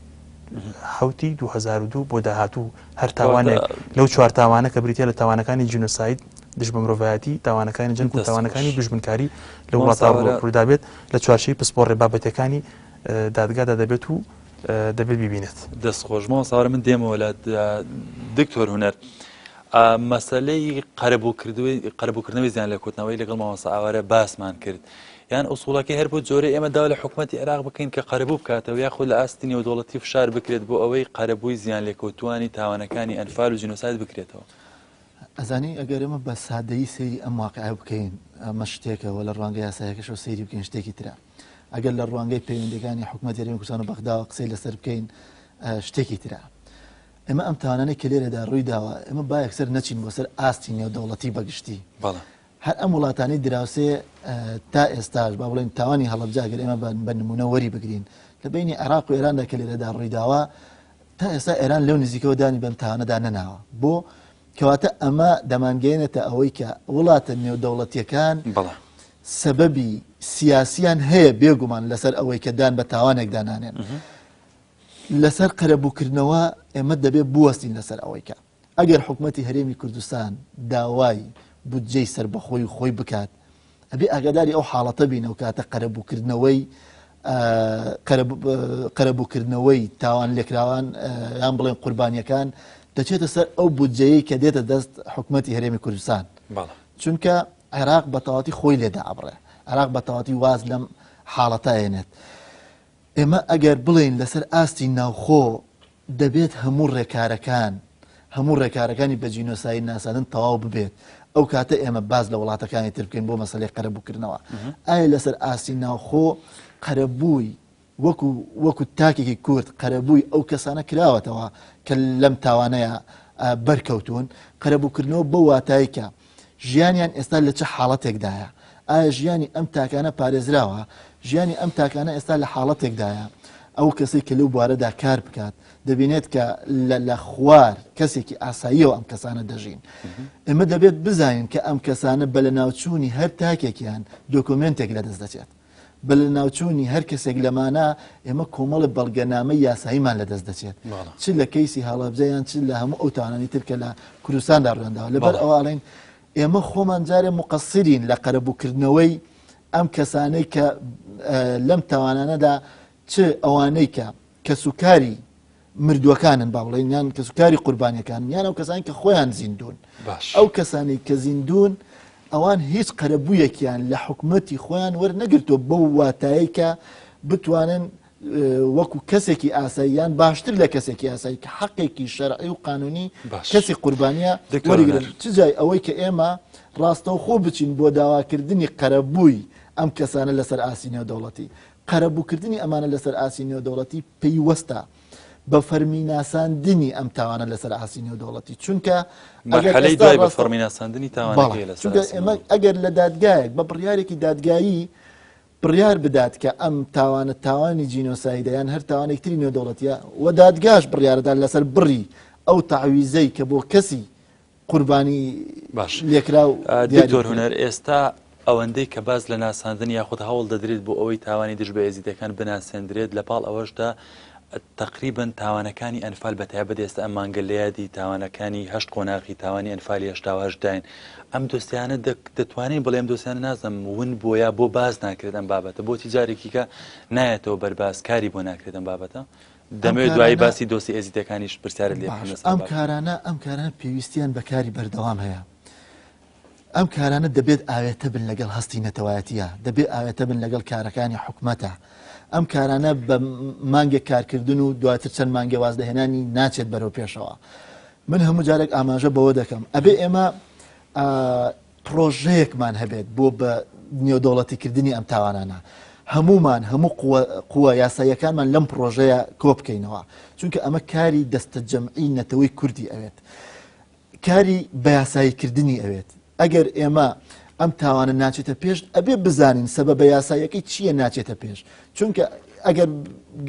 Speaker 2: حوتی 2002 بۆ داهاتوو هەر تاوانێک لەو چوار تاوانە کە بریتە لە تاوانەکانی جینۆساید دژ بە مرۆڤایەتی تاوانەکانی جەنگ و تاوانەکانی دوژمنکاری لە وڵاتە ڕوودا بێت لە چوارچێوەی پسپۆڕی بابەتەکانی دادگادا دەبێت و دەبێت ببینێت.
Speaker 1: دەست خۆش مامۆستا وەرە من دێمەوە لە دکتۆر هونەر مەسەلەی قەرەبووکردنەوەی زیان لێکوتنەوەی لەگەڵ مامۆستا ئاوارە باسمان کرد یان ئوسوڵەکەی هەر بۆ جۆرەی ئێمە داوا لە حکومەتی عێراق بکەین کە قەرەبوو بکاتەوە یاخود لە ئاستی نێودەوڵەتی فشار بکرێت بۆ ئەوەی قەرەبووی زیانلێکەوتووانی تاوانەکانی ئەنفال و جینۆساید بکرێتەوە.
Speaker 3: ئەزانی ئەگەر ئێمە بە سادەیی سەیری ئەم واقیعە بکەین ئەمە شتێکە و لە ڕوانگەی یاسایەکەشەوە سەیری بکەین شتێکی ترە. ئەگەر لە ڕوانگەی پەیوەندیەکانی حکومەتی هەرێمی کوردستان و بەغداوە قسەی لەسەر بکەین شتێکی ترە. ئێمە ئەم تاوانانەی کە لێرەدا ڕووی داوە ئێمە با یەکسەر نەچین بۆ سەر ئاستی نێودەوڵەتی بەگشتی.
Speaker 1: بەڵێ.
Speaker 3: هەر ئەم وڵاتانەی دراوسێ تا ئێستاش با بڵێین تاوانی هەڵەبجە ئەگەر ئێمە بە نمونە وەری بگرین لە بینی عێراق و ئێراندا کە لێرەدا ڕوویداوە تا ئێستا ئێران لەو نزیکەوە دانی بەم تاوانەدا نەناوە بۆ کەواتە ئەمە دەمانگەێنێتە ئەوەی کە وڵاتە نێودەوڵەتیەکان سەبەبی سیاسیان هەیە بێگومان لەسەر ئەوەی کە دان بە تاوانێکدا نانێن لەسەر قەرەبووکردنەوە ئێمە دەبێت بوەستین لەسەر ئەوەی کە ئەگەر حکومەتی هەرێمی کوردستان داوای بودجەی سەربەخۆی خۆی بکات ئەبێ ئاگاداری ئەو حاڵەتە بین ئەو کاتە قەرەبووکردنەوەی قەرەبووکردنەوەی تاوان لێکراوان یان بڵێن قوربانیەکان دەچێتە سەر ئەو بودجەیە کە دێتە دەست حکومەتی هەرێمی کوردستان چونکە عێراق بەتەواتی خۆی لێدا ئەبڕێ عێراق بەتەواتی واز لەم حاڵەتە ئێنێت ئێمە ئەگەر بڵێین لەسەر ئاستی ناوخۆ دەبێت هەموو ڕێکارەکان هەموو ڕێکارەکانی بە جینۆساید ناساندن تەواو ببێت ئەو کاتە ئێمە باس لە وڵاتەکانی تر بکەین بۆ مەسەلەی قەرەبووکردنەوە ئایا لەسەر ئاستی ناوخۆ قەرەبووی وەکو وەکو تاکێکی کورد قەرەبووی ئەو کەسانە کراوەتەوە کە لەم تاوانەیە بەرکەوتون قەرەبووکردنەوە بەو واتایە کە ژیانیان ئێستا لە چ حاڵەتێکدایە؟ ئایا ژیانی ئەم تاکانە پارێزراوە؟ ژیانی ئەم تاکانە ئێستا لە حاڵەتێکدایە ئەو کەسەی کە لەو بوارەدا کار بکات دەبینێت کە لە خوار کەسێکی ئاساییەوە ئەم کەسانە دەژین. ئێمە دەبێت بزانین کە ئەم کەسانە بە لەناوچوونی هەر تاکێکیان دۆکۆمێنتێک لەدەست دەچێت. بە لەناوچوونی هەر کەسێک لەمانە ئێمە کۆمەڵە بەڵگەنامەی یاساییمان لەدەست دەچێت چ لە کەیسی هەڵەبجە یان چ لە هەموو ئەو تاوانانی تر کە لە کوردستاندا ڕوویانداوە لەبەر ئەوە ئەڵێن ئێمە خۆمان جارێ موقەسیرین لە قەرەبووکردنەوەی ئەم کەسانەی کە لەم تاوانانەدا چ ئەوانەی کە کەسوکاری مردووەکانن با بڵێین یان کەسوکاری قوربانیەکانن یان ئەو کەسانی کە خۆیان زیندوون ئەو کەسانی کە زیندوون ئەوان هیچ قەرەبوویەکیان لە حکومەتی خۆیان وەرنەگرتووە بەو واتایەی کە بتوانن وەکو کەسێکی ئاسایی یان باشتر لە کەسێکی ئاسایی کە حەقێکی شەرعی و قانونی کەسی قوربانیە وەریگرن چ جای ئەوەی کە ئێمە ڕاستەوخۆ بچین بۆ داواکردنی قەرەبووی ئەم کەسانە لەسەر ئاستی نێودەوڵەتی قەرەبووکردنی ئەمانە لەسەر ئاستی نێودەوڵەتی پەیوەستە بە فەرمی ناساندنی ئەم تاوانە لەسەر ئاستی نێودەوڵەتی چونکە
Speaker 1: مەرحەلەی دوای بە فەرمی ناساندنی تاوانەکەی لەسەر
Speaker 3: چونکە ئێمە ئەگەر لە دادگایەک بە بڕیارێکی دادگایی بڕیار بدات کە ئەم تاوانە تاوانی جینۆسایدە یان هەر تاوانێک تری نێودەوڵەتیە و دادگاش بڕیاردان لەسەر بڕی ئەو تەعویزەی کە بۆ کەسی قوربانی
Speaker 1: باش
Speaker 3: لێکراو
Speaker 1: دکتۆر هونەر ئێستا ئەوەندەی کە باس لە ناساندن یاخود هەوڵ دەدرێت بۆ ئەوەی تاوانی دژ بە ئێزیدەکان بناسێندرێت لە پاڵ ئەوەشدا تەقریبەن تاوانەکانی ئەنفال بە تایبەت ئێستا ئەم مانگە لە یادی تاوانەکانی هەشت قۆناغی تاوانی ئەنفالی 88 داین ئەم دۆسیانە دەتوانین بڵێم دۆسیانە نازم ون بۆ یا بۆ باس ناکرێت ئەم بابەتە بۆچی جارێکیکە نایەتەوە بەرباس کاری بۆ ناکرێت ئەم بابەتە دەمەوێت دوایی باسی دۆسی ئێزیدەکانیش پرسیارت لێ بکەم لەسەر
Speaker 3: ئەم
Speaker 1: بابەت.
Speaker 3: کارانە ئەم کارانە پێویستیان بە کاری بەردەوام هەیە ئەم کارانە دەبێت ئاوێتە بن لەگەڵ هەستی نەتەوایەتیە دەبێت ئاوێتە بن لەگەڵ کارەکانی حکومەتە ئەم کارانە بە مانگێک کارکردن و دواتر چەند مانگێ واز لەهێنانی ناچێت بەرەو پێشەوە من هەموو جارێک ئاماژە بەوە دەکەم ئەبێ ئێمە پڕۆژەیەکمان هەبێت بۆ بە نێودەوڵەتیکردنی ئەم تاوانانە هەمومان هەموو قووە یاساییەکانمان لەم پڕۆژەیە کۆ بکەینەوە چونکە ئەمە کاری دەستەجەمعی نەتەوەی کوردی ئەوێت کاری بەیاساییکردنی ئەوێت ئەگەر ئێمە ئەم تاوانە ناچێتە پێش ئەبێ بزانین سەبەبە یاساییەکەی چییە ناچێتە پێش چونکە ئەگەر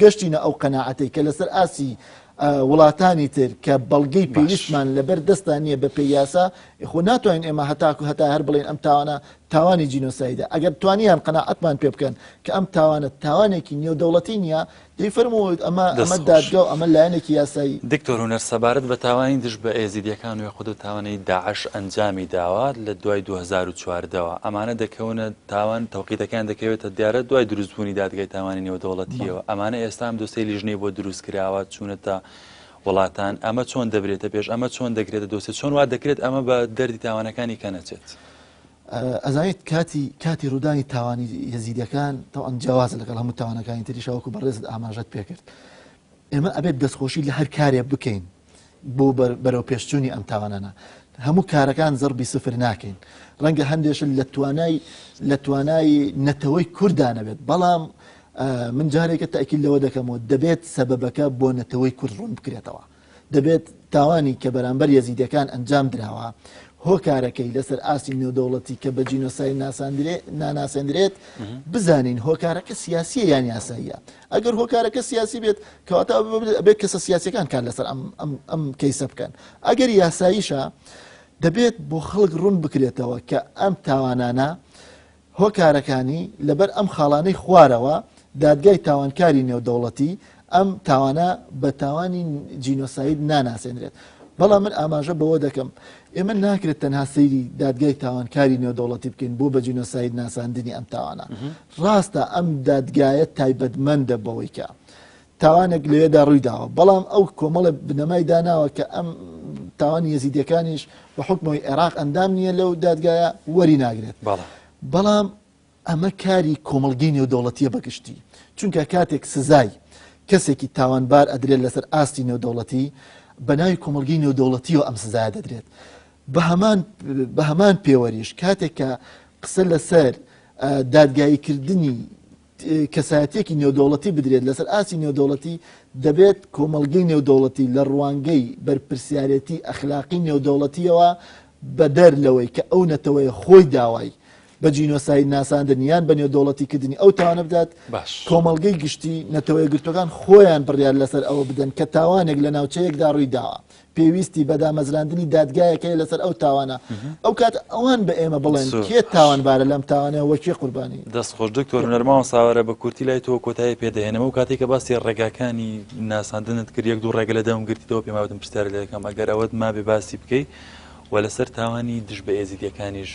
Speaker 3: گەشتینە ئەو قەناعەتەی کە لەسەر ئاسی وڵاتانی تر کە بەڵگەی پێویستمان لەبەر دەستان نییە بە پێی یاسا خۆ ناتوانین ئێمە هەتاکو هەتا هەر بڵێن ئەم تاوانە تاوانی جینۆسایدە ئەگەر توانیان قەناعەتمان پێ بکەن کە ئەم تاوانە تاوانێکی نێودەوڵەتی نییە دەی فەرموو ئەمە ئەمە دادگا و ئەمە لایەنێکی یاسایی.
Speaker 1: دکتۆر هونەر سەبارەت بە تاوانی دژ بە ئێزیدیەکان و یاخود ئەو تاوانەی داعش ئەنجامی داوە لە دوای 2014 ەوە ئەمانە دەکەونە تاوان تەوقیتەکەیان دەکەوێتە دیارە دوای دروستبوونی دادگای تاوانی نێودەوڵەتیەوە ئەمانە ئێستا ئەم دۆسیەی لیژنەی بۆ دروست کراوە چوونەتە وڵاتان ئەمە چۆن دەبرێتە پێش ئەمە چۆن دەکرێتە دۆسیە چۆن وا دەکرێت ئەمە بە دەردی تاوانەکانی کە نەچێت؟
Speaker 3: ئەزانیت کاتی کاتی ڕوودانی تاوانی یەزیدەکان تەوان جیاوازە لەگەڵ هەموو تاوانەکانی تریشا وەکو بەڕێزت ئاماژەت پێکرد ئێمە ئەبێت دەستخۆشی لە هەر کارێ بکەین بۆ بەرەو پێشچوونی ئەم تاوانانە هەموو کارەکان زەربی سفر ناکەین ڕەنگە هەندێشت لە توانای لە توانای نەتەوەی کوردانەبێت بەڵام من جارێکە تاکیل لەوە دەکەمەوە دەبێت سەبەبەکە بۆ نەتەوەی کورد ڕوون بکرێتەوە دەبێت تاوانی کە بەرامبەر یەزیدەکان ئەنجام دراوە هۆکارەکەی لەسەر ئاستی نێودەوڵەتی کە بە جینۆساید ناناسێندرێت بزانین هۆکارەکە سیاسیە یان یاساییە ئەگەر هۆکارەکە سیاسی بێت کەواتە ئەبێت کەسە سیاسەکان کار لەسەر ئەم کەیسە بکەن ئەگەر یاساییشە دەبێت بۆ خەڵک ڕوون بکرێتەوە کە ئەم تاوانانە هۆکارەکانی، لەبەر ئەم خاڵانەی خوارەوە، دادگای تاوانکاری نێودەوڵەتی ئەم تاوانە بە تاوانی جینۆساید ناناسێنرێت. بەڵام من ئاماژە بەوە دەکەم، ئێمە ناکرێت تەنها سەیری دادگای تاوانکاری نێودەوڵەتی بکەین بۆ بە جینۆساید ناساندنی ئەم تاوانە. ڕاستە ئەم دادگایە تایبەتمەندە بەوەی کە تاوانێک لەوێدا ڕووی داوە، بەڵام ئەو کۆمەڵێ بنەمای داناوە کە ئەم تاوانی یەزیدیەکانیش بە حوکمەوەی عێراق ئەندام نییە لەو دادگایە وەری ناگرێت. بەڵام ئەمە کاری کۆمەڵگەی نێودەوڵەتیە بەگشتی، چونکە کاتێک سزای کەسێکی تاوانبار ئەدرێت لەسەر ئاستی نێودەوڵەتی بە ناوی کۆمەڵگەی نێودەوڵەتیەوە ئەم سزایە دەدرێت. بە هەمان پێوەریش کاتێک کە قسە لەسەر دادگاییکردنی کەسایەتیەکی نێودەوڵەتی بدرێت لەسەر ئاستی نێودەوڵەتی دەبێت کۆمەڵگەی نێودەوڵەتی لە ڕوانگەی بەرپرسیارێتی ئەخلاقی نێودەوڵەتیەوە بەدەر لەوەی کە ئەو نەتەوەیە خۆی داوای بە جینۆساید ناساندن یان بە نێودەوڵەتی کردنی ئەو تاوانە بدات
Speaker 1: باش.
Speaker 3: کۆمەڵگەی گشتی نەتەوەیەکگرتوەکان خۆیان بڕیار لەسەر ئەوە بدەن کە تاوانێک لە ناوچەیەکدا ڕووی داوە پێویستی بە دامەزراندنی دادگایەک هەیە لەسەر ئەو تاوانە ئەو کات ئەوان بە ئێمە بڵێن کێ تاوانبارە لەم تاوانە وە کێ قوربانی.
Speaker 1: دەست خۆش دکتۆر هونەر مامۆستا وەرە بە کورتی لای تۆ کۆتایی پێ دەهێنم ئەو کاتەی کە باسی ڕێگاکانی ناساندنت کرد یەک دوو ڕێگە لە دەمم گرتیتەوە پێم وابێت پرسیارت لێ دەکەم ئەگەر ئەوەت مابێ باسی بکەی. و لەسەر تاوانی دژ بە ئێزیدیەکانیش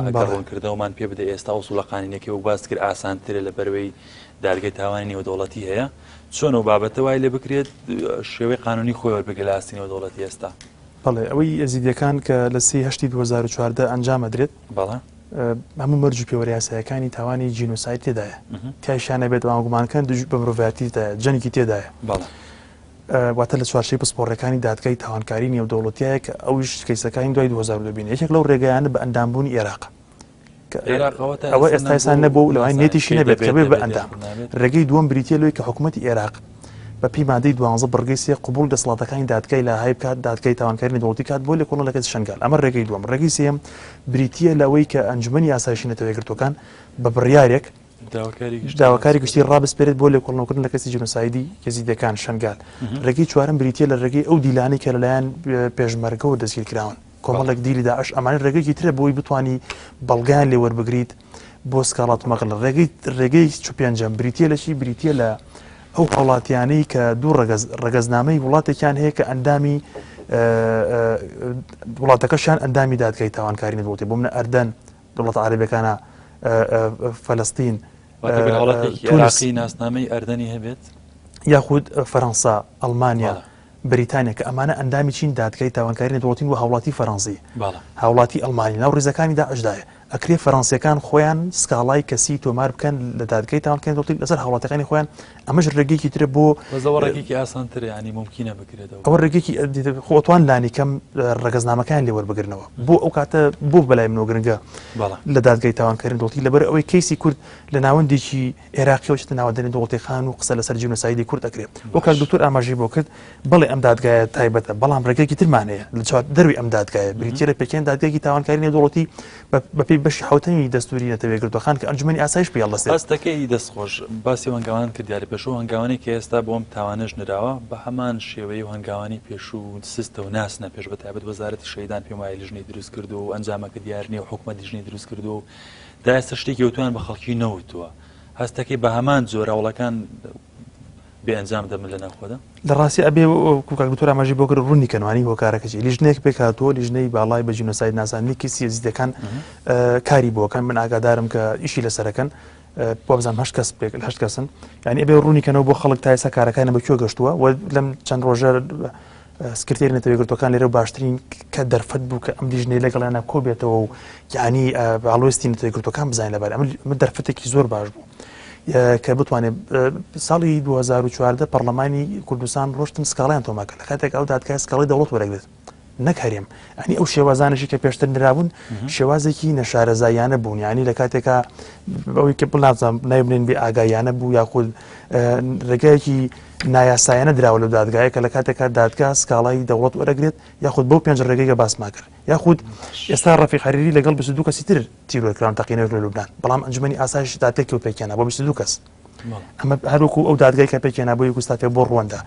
Speaker 1: ئەگەر ڕوونکردنەوەمان پێ بدە ئێستا ئوسوڵە قانونیەکەی وەک باست کرد ئاسانترە لە بەروەی دادگای تاوانی نێودەوڵەتی هەیە چۆن ئەو بابەتە وای لێ بکرێت شێوەی قانونی خۆی وەربگرێت لە ئاستی نێودەوڵەتی ئێستا؟
Speaker 2: بەڵێ ئەوەی ئێزیدیەکان کە لە سی هەشتی 2014 ئەنجام ئەدرێت
Speaker 1: بەڵێ
Speaker 2: هەموو مەرج و پێوەرە یاسایەکانی تاوانی جینۆساید تێدایە تیایشیان نەبێت ئەوان گومانکەن دژ بە مرۆڤایەتی تێدایە جەنگی تێدایە
Speaker 1: بەڵێ
Speaker 2: واتە لە چوارچێوەی پسپۆڕیەکانی دادگای تاوانکاری نێودەوڵەتیایە کە ئەویش کەیسەکانی دوای 2002 بینی یەکێک لەو ڕێگایانە بە ئەندامبوونی ئێراق ئەوە ئێستا ئێستا نەبوو و لەوای نێتیشی نەبێت کە بێ بە ئەندام ڕێگەی دووەم بریتە لەوەی کە حکوومەتی ئێراق بە پێی مادەی دوانزە بڕگەی سێ قبوڵ دەسەڵاتەکانی دادگای لاهای بکات دادگای تاوانکاری نێودەوڵەتی کات بۆ لێکۆڵینەوە لە کەیسی شەنگال ئەمە ڕێگەی دووەم ڕێگەی سێیەم بریتییە لەوەی کە ئەنجومەنی ئاسایشی نەتەوە یەکگرتووەکان بە بڕیارێک داواکاری گشتی ڕابسپێرێت بۆ لێکۆڵینەوەکردن لە کەسی جینۆسایدی یەزیدەکان شەنگال. ڕێگەی چوارەم بریتییە لە ڕێگەی ئەو دیلانەی کە لەلایەن پێشمەرگەوە دەستگیر کراون. کۆمەڵێک دیلی داعش ئەمانە ڕێگەیەکی ترە بۆی بتانی بەڵگەیان لێ وەربگریت بۆ سکاڵات مەغل ڕێگەی ڕێگەی چ پێنجەم بریتییە لە چی بریتییە لە ئەو هاوڵاتیانەی کە دوو ڕەگەز ڕەگەزنامەی وڵاتێکیان هەیە کە ئەندامی وڵاتەکەشیان ئەندامی دادگای تاوانکاری نەدەوڵەتی بۆ منە ئەردەن دەوڵەتە عەرەبیەکانە فەلەستین
Speaker 1: تونسی ناسنامەی ئەردەنی هەبێت
Speaker 2: یاخود فەرەنسا ئەڵمانیا بریتانیا کە ئەمانە ئەندامی چین دادگای تاوانکاری نێودەوڵەتین و هاوڵاتی فەرەنسی هاوڵاتی ئەڵمانی ناو ڕیزەکانی داعشدایە ئەکرێ فەرەنسیەکان خۆیان سکاڵای کەسی تۆمار بکەن لە دادگای تاوانکاری نێودەوڵەتی لەسەر هاوڵاتەکانی خۆیان ئەمەش ڕێگەیەکی ترە بۆ
Speaker 1: بەس ئەوە ڕێگەیەکی ئاسانترە یانی مومکینە بکرێتەوە
Speaker 2: ئەوە ڕێگەیەکی خۆ ئەتوان لانی کەم ڕەگەزنامەکان لێ وەربگرنەوە بۆ ئەو کاتە بۆ بەلای منەوە گرنگە لە دادگای تاوانکاری نێودەوڵەتی لەبەر ئەوەی کەیسی کورد لە ناوەندێکی عێراقیەوە چێتە ناوەندە نێودەوڵەتیەکان و قسە لەسەر جینۆسایدی کورد ئەکرێ وەک کاک دکتۆر ئاماژەی بۆ کرد بەڵێ ئەم دادگایە تایبەتە بەڵام ڕێگەیەکی ترمان هەیە لە چوار دەروی ئەم دادگایە بریتیە لە پێکهێنانی دادگایەکی تاوانکاری نێودەوڵەتی بەپێی بەشی حەوتەمی دەستوری نەتەوە یەکگرتووەکان کە ئەنجومەنی ئاسایش پێی هەڵدەستێت.
Speaker 1: هەستەکەی دەست خۆش. باسی ئەو هەنگاوانەت کرد دیارە پێشوو ئەو هەنگاوانەی کە ئێستا بۆ ئەم تاوانەش نراوە بە هەمان شێوەی ئەو هەنگاوانەی پێشوو سستە و ناسنە پێش بە تایبەت وەزارەتی شەهیدان پێم وایە لیژنەی دروست کردووە و ئەنجامەکە دیار نییە و حکومەت لیژنەی دروست کردووە و تا ئێستا شتێکی ئەوتۆیان بە خەڵکی نەوتووە هەستەکەی بە هەمان جۆر هەوڵەکان بێ ئەنجام دەبن لە ناوخۆدا؟
Speaker 2: لە ڕاستی ئەبێ وەکو کاک دکتۆر ئاماژەی بۆ کرد ڕوونی کەنوانی هۆکارەکە چیە لیژنەیەک پێک هاتووە لیژنەی باڵای بە جینۆساید ناساندنی کەسی ئێزیدەکان کاری بۆکەن من ئاگادارم کە ئیشی لەسەرەکەن وابزانم هەشت کەس پێک هەشت کەسن یعنی ئەبێ ڕوونی کەنەوە بۆ خەڵک تا ئێستا کارەکانە بە کوێ گەشتووە و لەم چەند ڕۆژە سکرتێری نەتەوە یەکگرتووەکان لێرە باشترین کە دەرفەت بوو کە ئەم لیژنەی لەگەڵیانە کۆ بێتەوە و یعنی هەڵوێستی نەتەوە یەکگرتووەکان بزانین لەبارەی ئەمە دەرفەتێکی زۆر باش بوو کە بتوانێت ساڵی 2014 پەرلەمانی کوردستان ڕۆشتن سکاڵیان تۆمار کرد لە کاتێک ئەو دادگای سکاڵی دەوڵەت وەرەگرێت نەک هەرێم ئەنی ئەو شێوازانەشی کە پێشتر نرابوون شێوازێکی نەشارەزاییانە بوون یعنی لە کاتێکا ئەوەی کە بنازانم ناوی بنێن بێ ئاگاییانە بوو یاخود ڕێگایەکی نایاسایانە دراوە لەو دادگایە کە لە کاتێکا دادگا سکاڵای دەوڵەت وەرەگرێت یاخود بەو پێنج ڕێگەی کە باسمان کرد یاخود ئێستا ڕەفیق حەریری لەگەڵ 22 کەسی تر تیرۆر کران تەقینەوەک لە لوبنان بەڵام ئەنجومەنی ئاسایش دادگای پێکهێنا بۆ 22 کەس ئەمە هەروەکو ئەو دادگای کە پێکهێنا بۆ یوگۆسلاڤیا بۆ ڕوەندا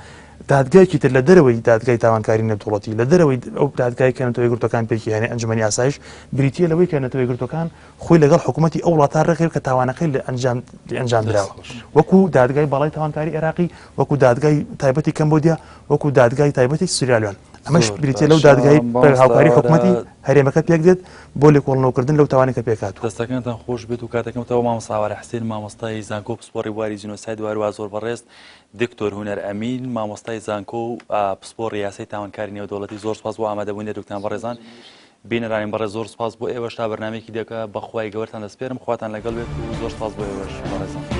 Speaker 2: دادگایەکی تر لە دەرەوەی دادگای تاوانکاری نێودەوڵەتی لە دەرەوەی ئەو دادگای کە نەتەوە یەکگرتووەکان پێکهێنێ ئەنجومەنی ئاسایش بریتییە لەوەی کە نەتەوە یەکگرتووەکان خۆی لەگەڵ حکوومەتی ئەو وڵاتە ڕێکخێت کە تاوانەکەی لە ئەنجام ئەنجام دراوە وەکو دادگای باڵای تاوانکاری عێراقی وەکو دادگای تایبەتی کەمبۆدیا وەکو دادگای تایبەتی سریالیۆن ئەمەش بریتیە لەو دادگای هاوکاری حکوومەتی هەرێمەکە پێک دێت بۆ لێکۆڵنەوەکردن لەو تاوانەی کە پێکهاتووە.
Speaker 1: دەستەکانتان خۆش بێت و کاتەکەم تەواو مامۆستا ئاوارە حسێن مامۆستای زانکۆ پسپۆڕی بواری جینۆساید و هەروەها زۆر بەڕێز دکتۆر هونەر ئەمین مامۆستای زانکۆ و پسپۆڕی یاسای تاوانکاری نێودەوڵەتی زۆر سپاس بۆ ئامادەبوونی هەردووکتان بەڕێزان بینەرانی بەڕێز زۆر سپاس بۆ ئێوەش تا بەرنامەیەکی دیکە بەخوای گەورەتان دەسپێرم خواتان لەگەڵ بێت و زۆر سپاس بۆ ئێوەش بەڕێزان.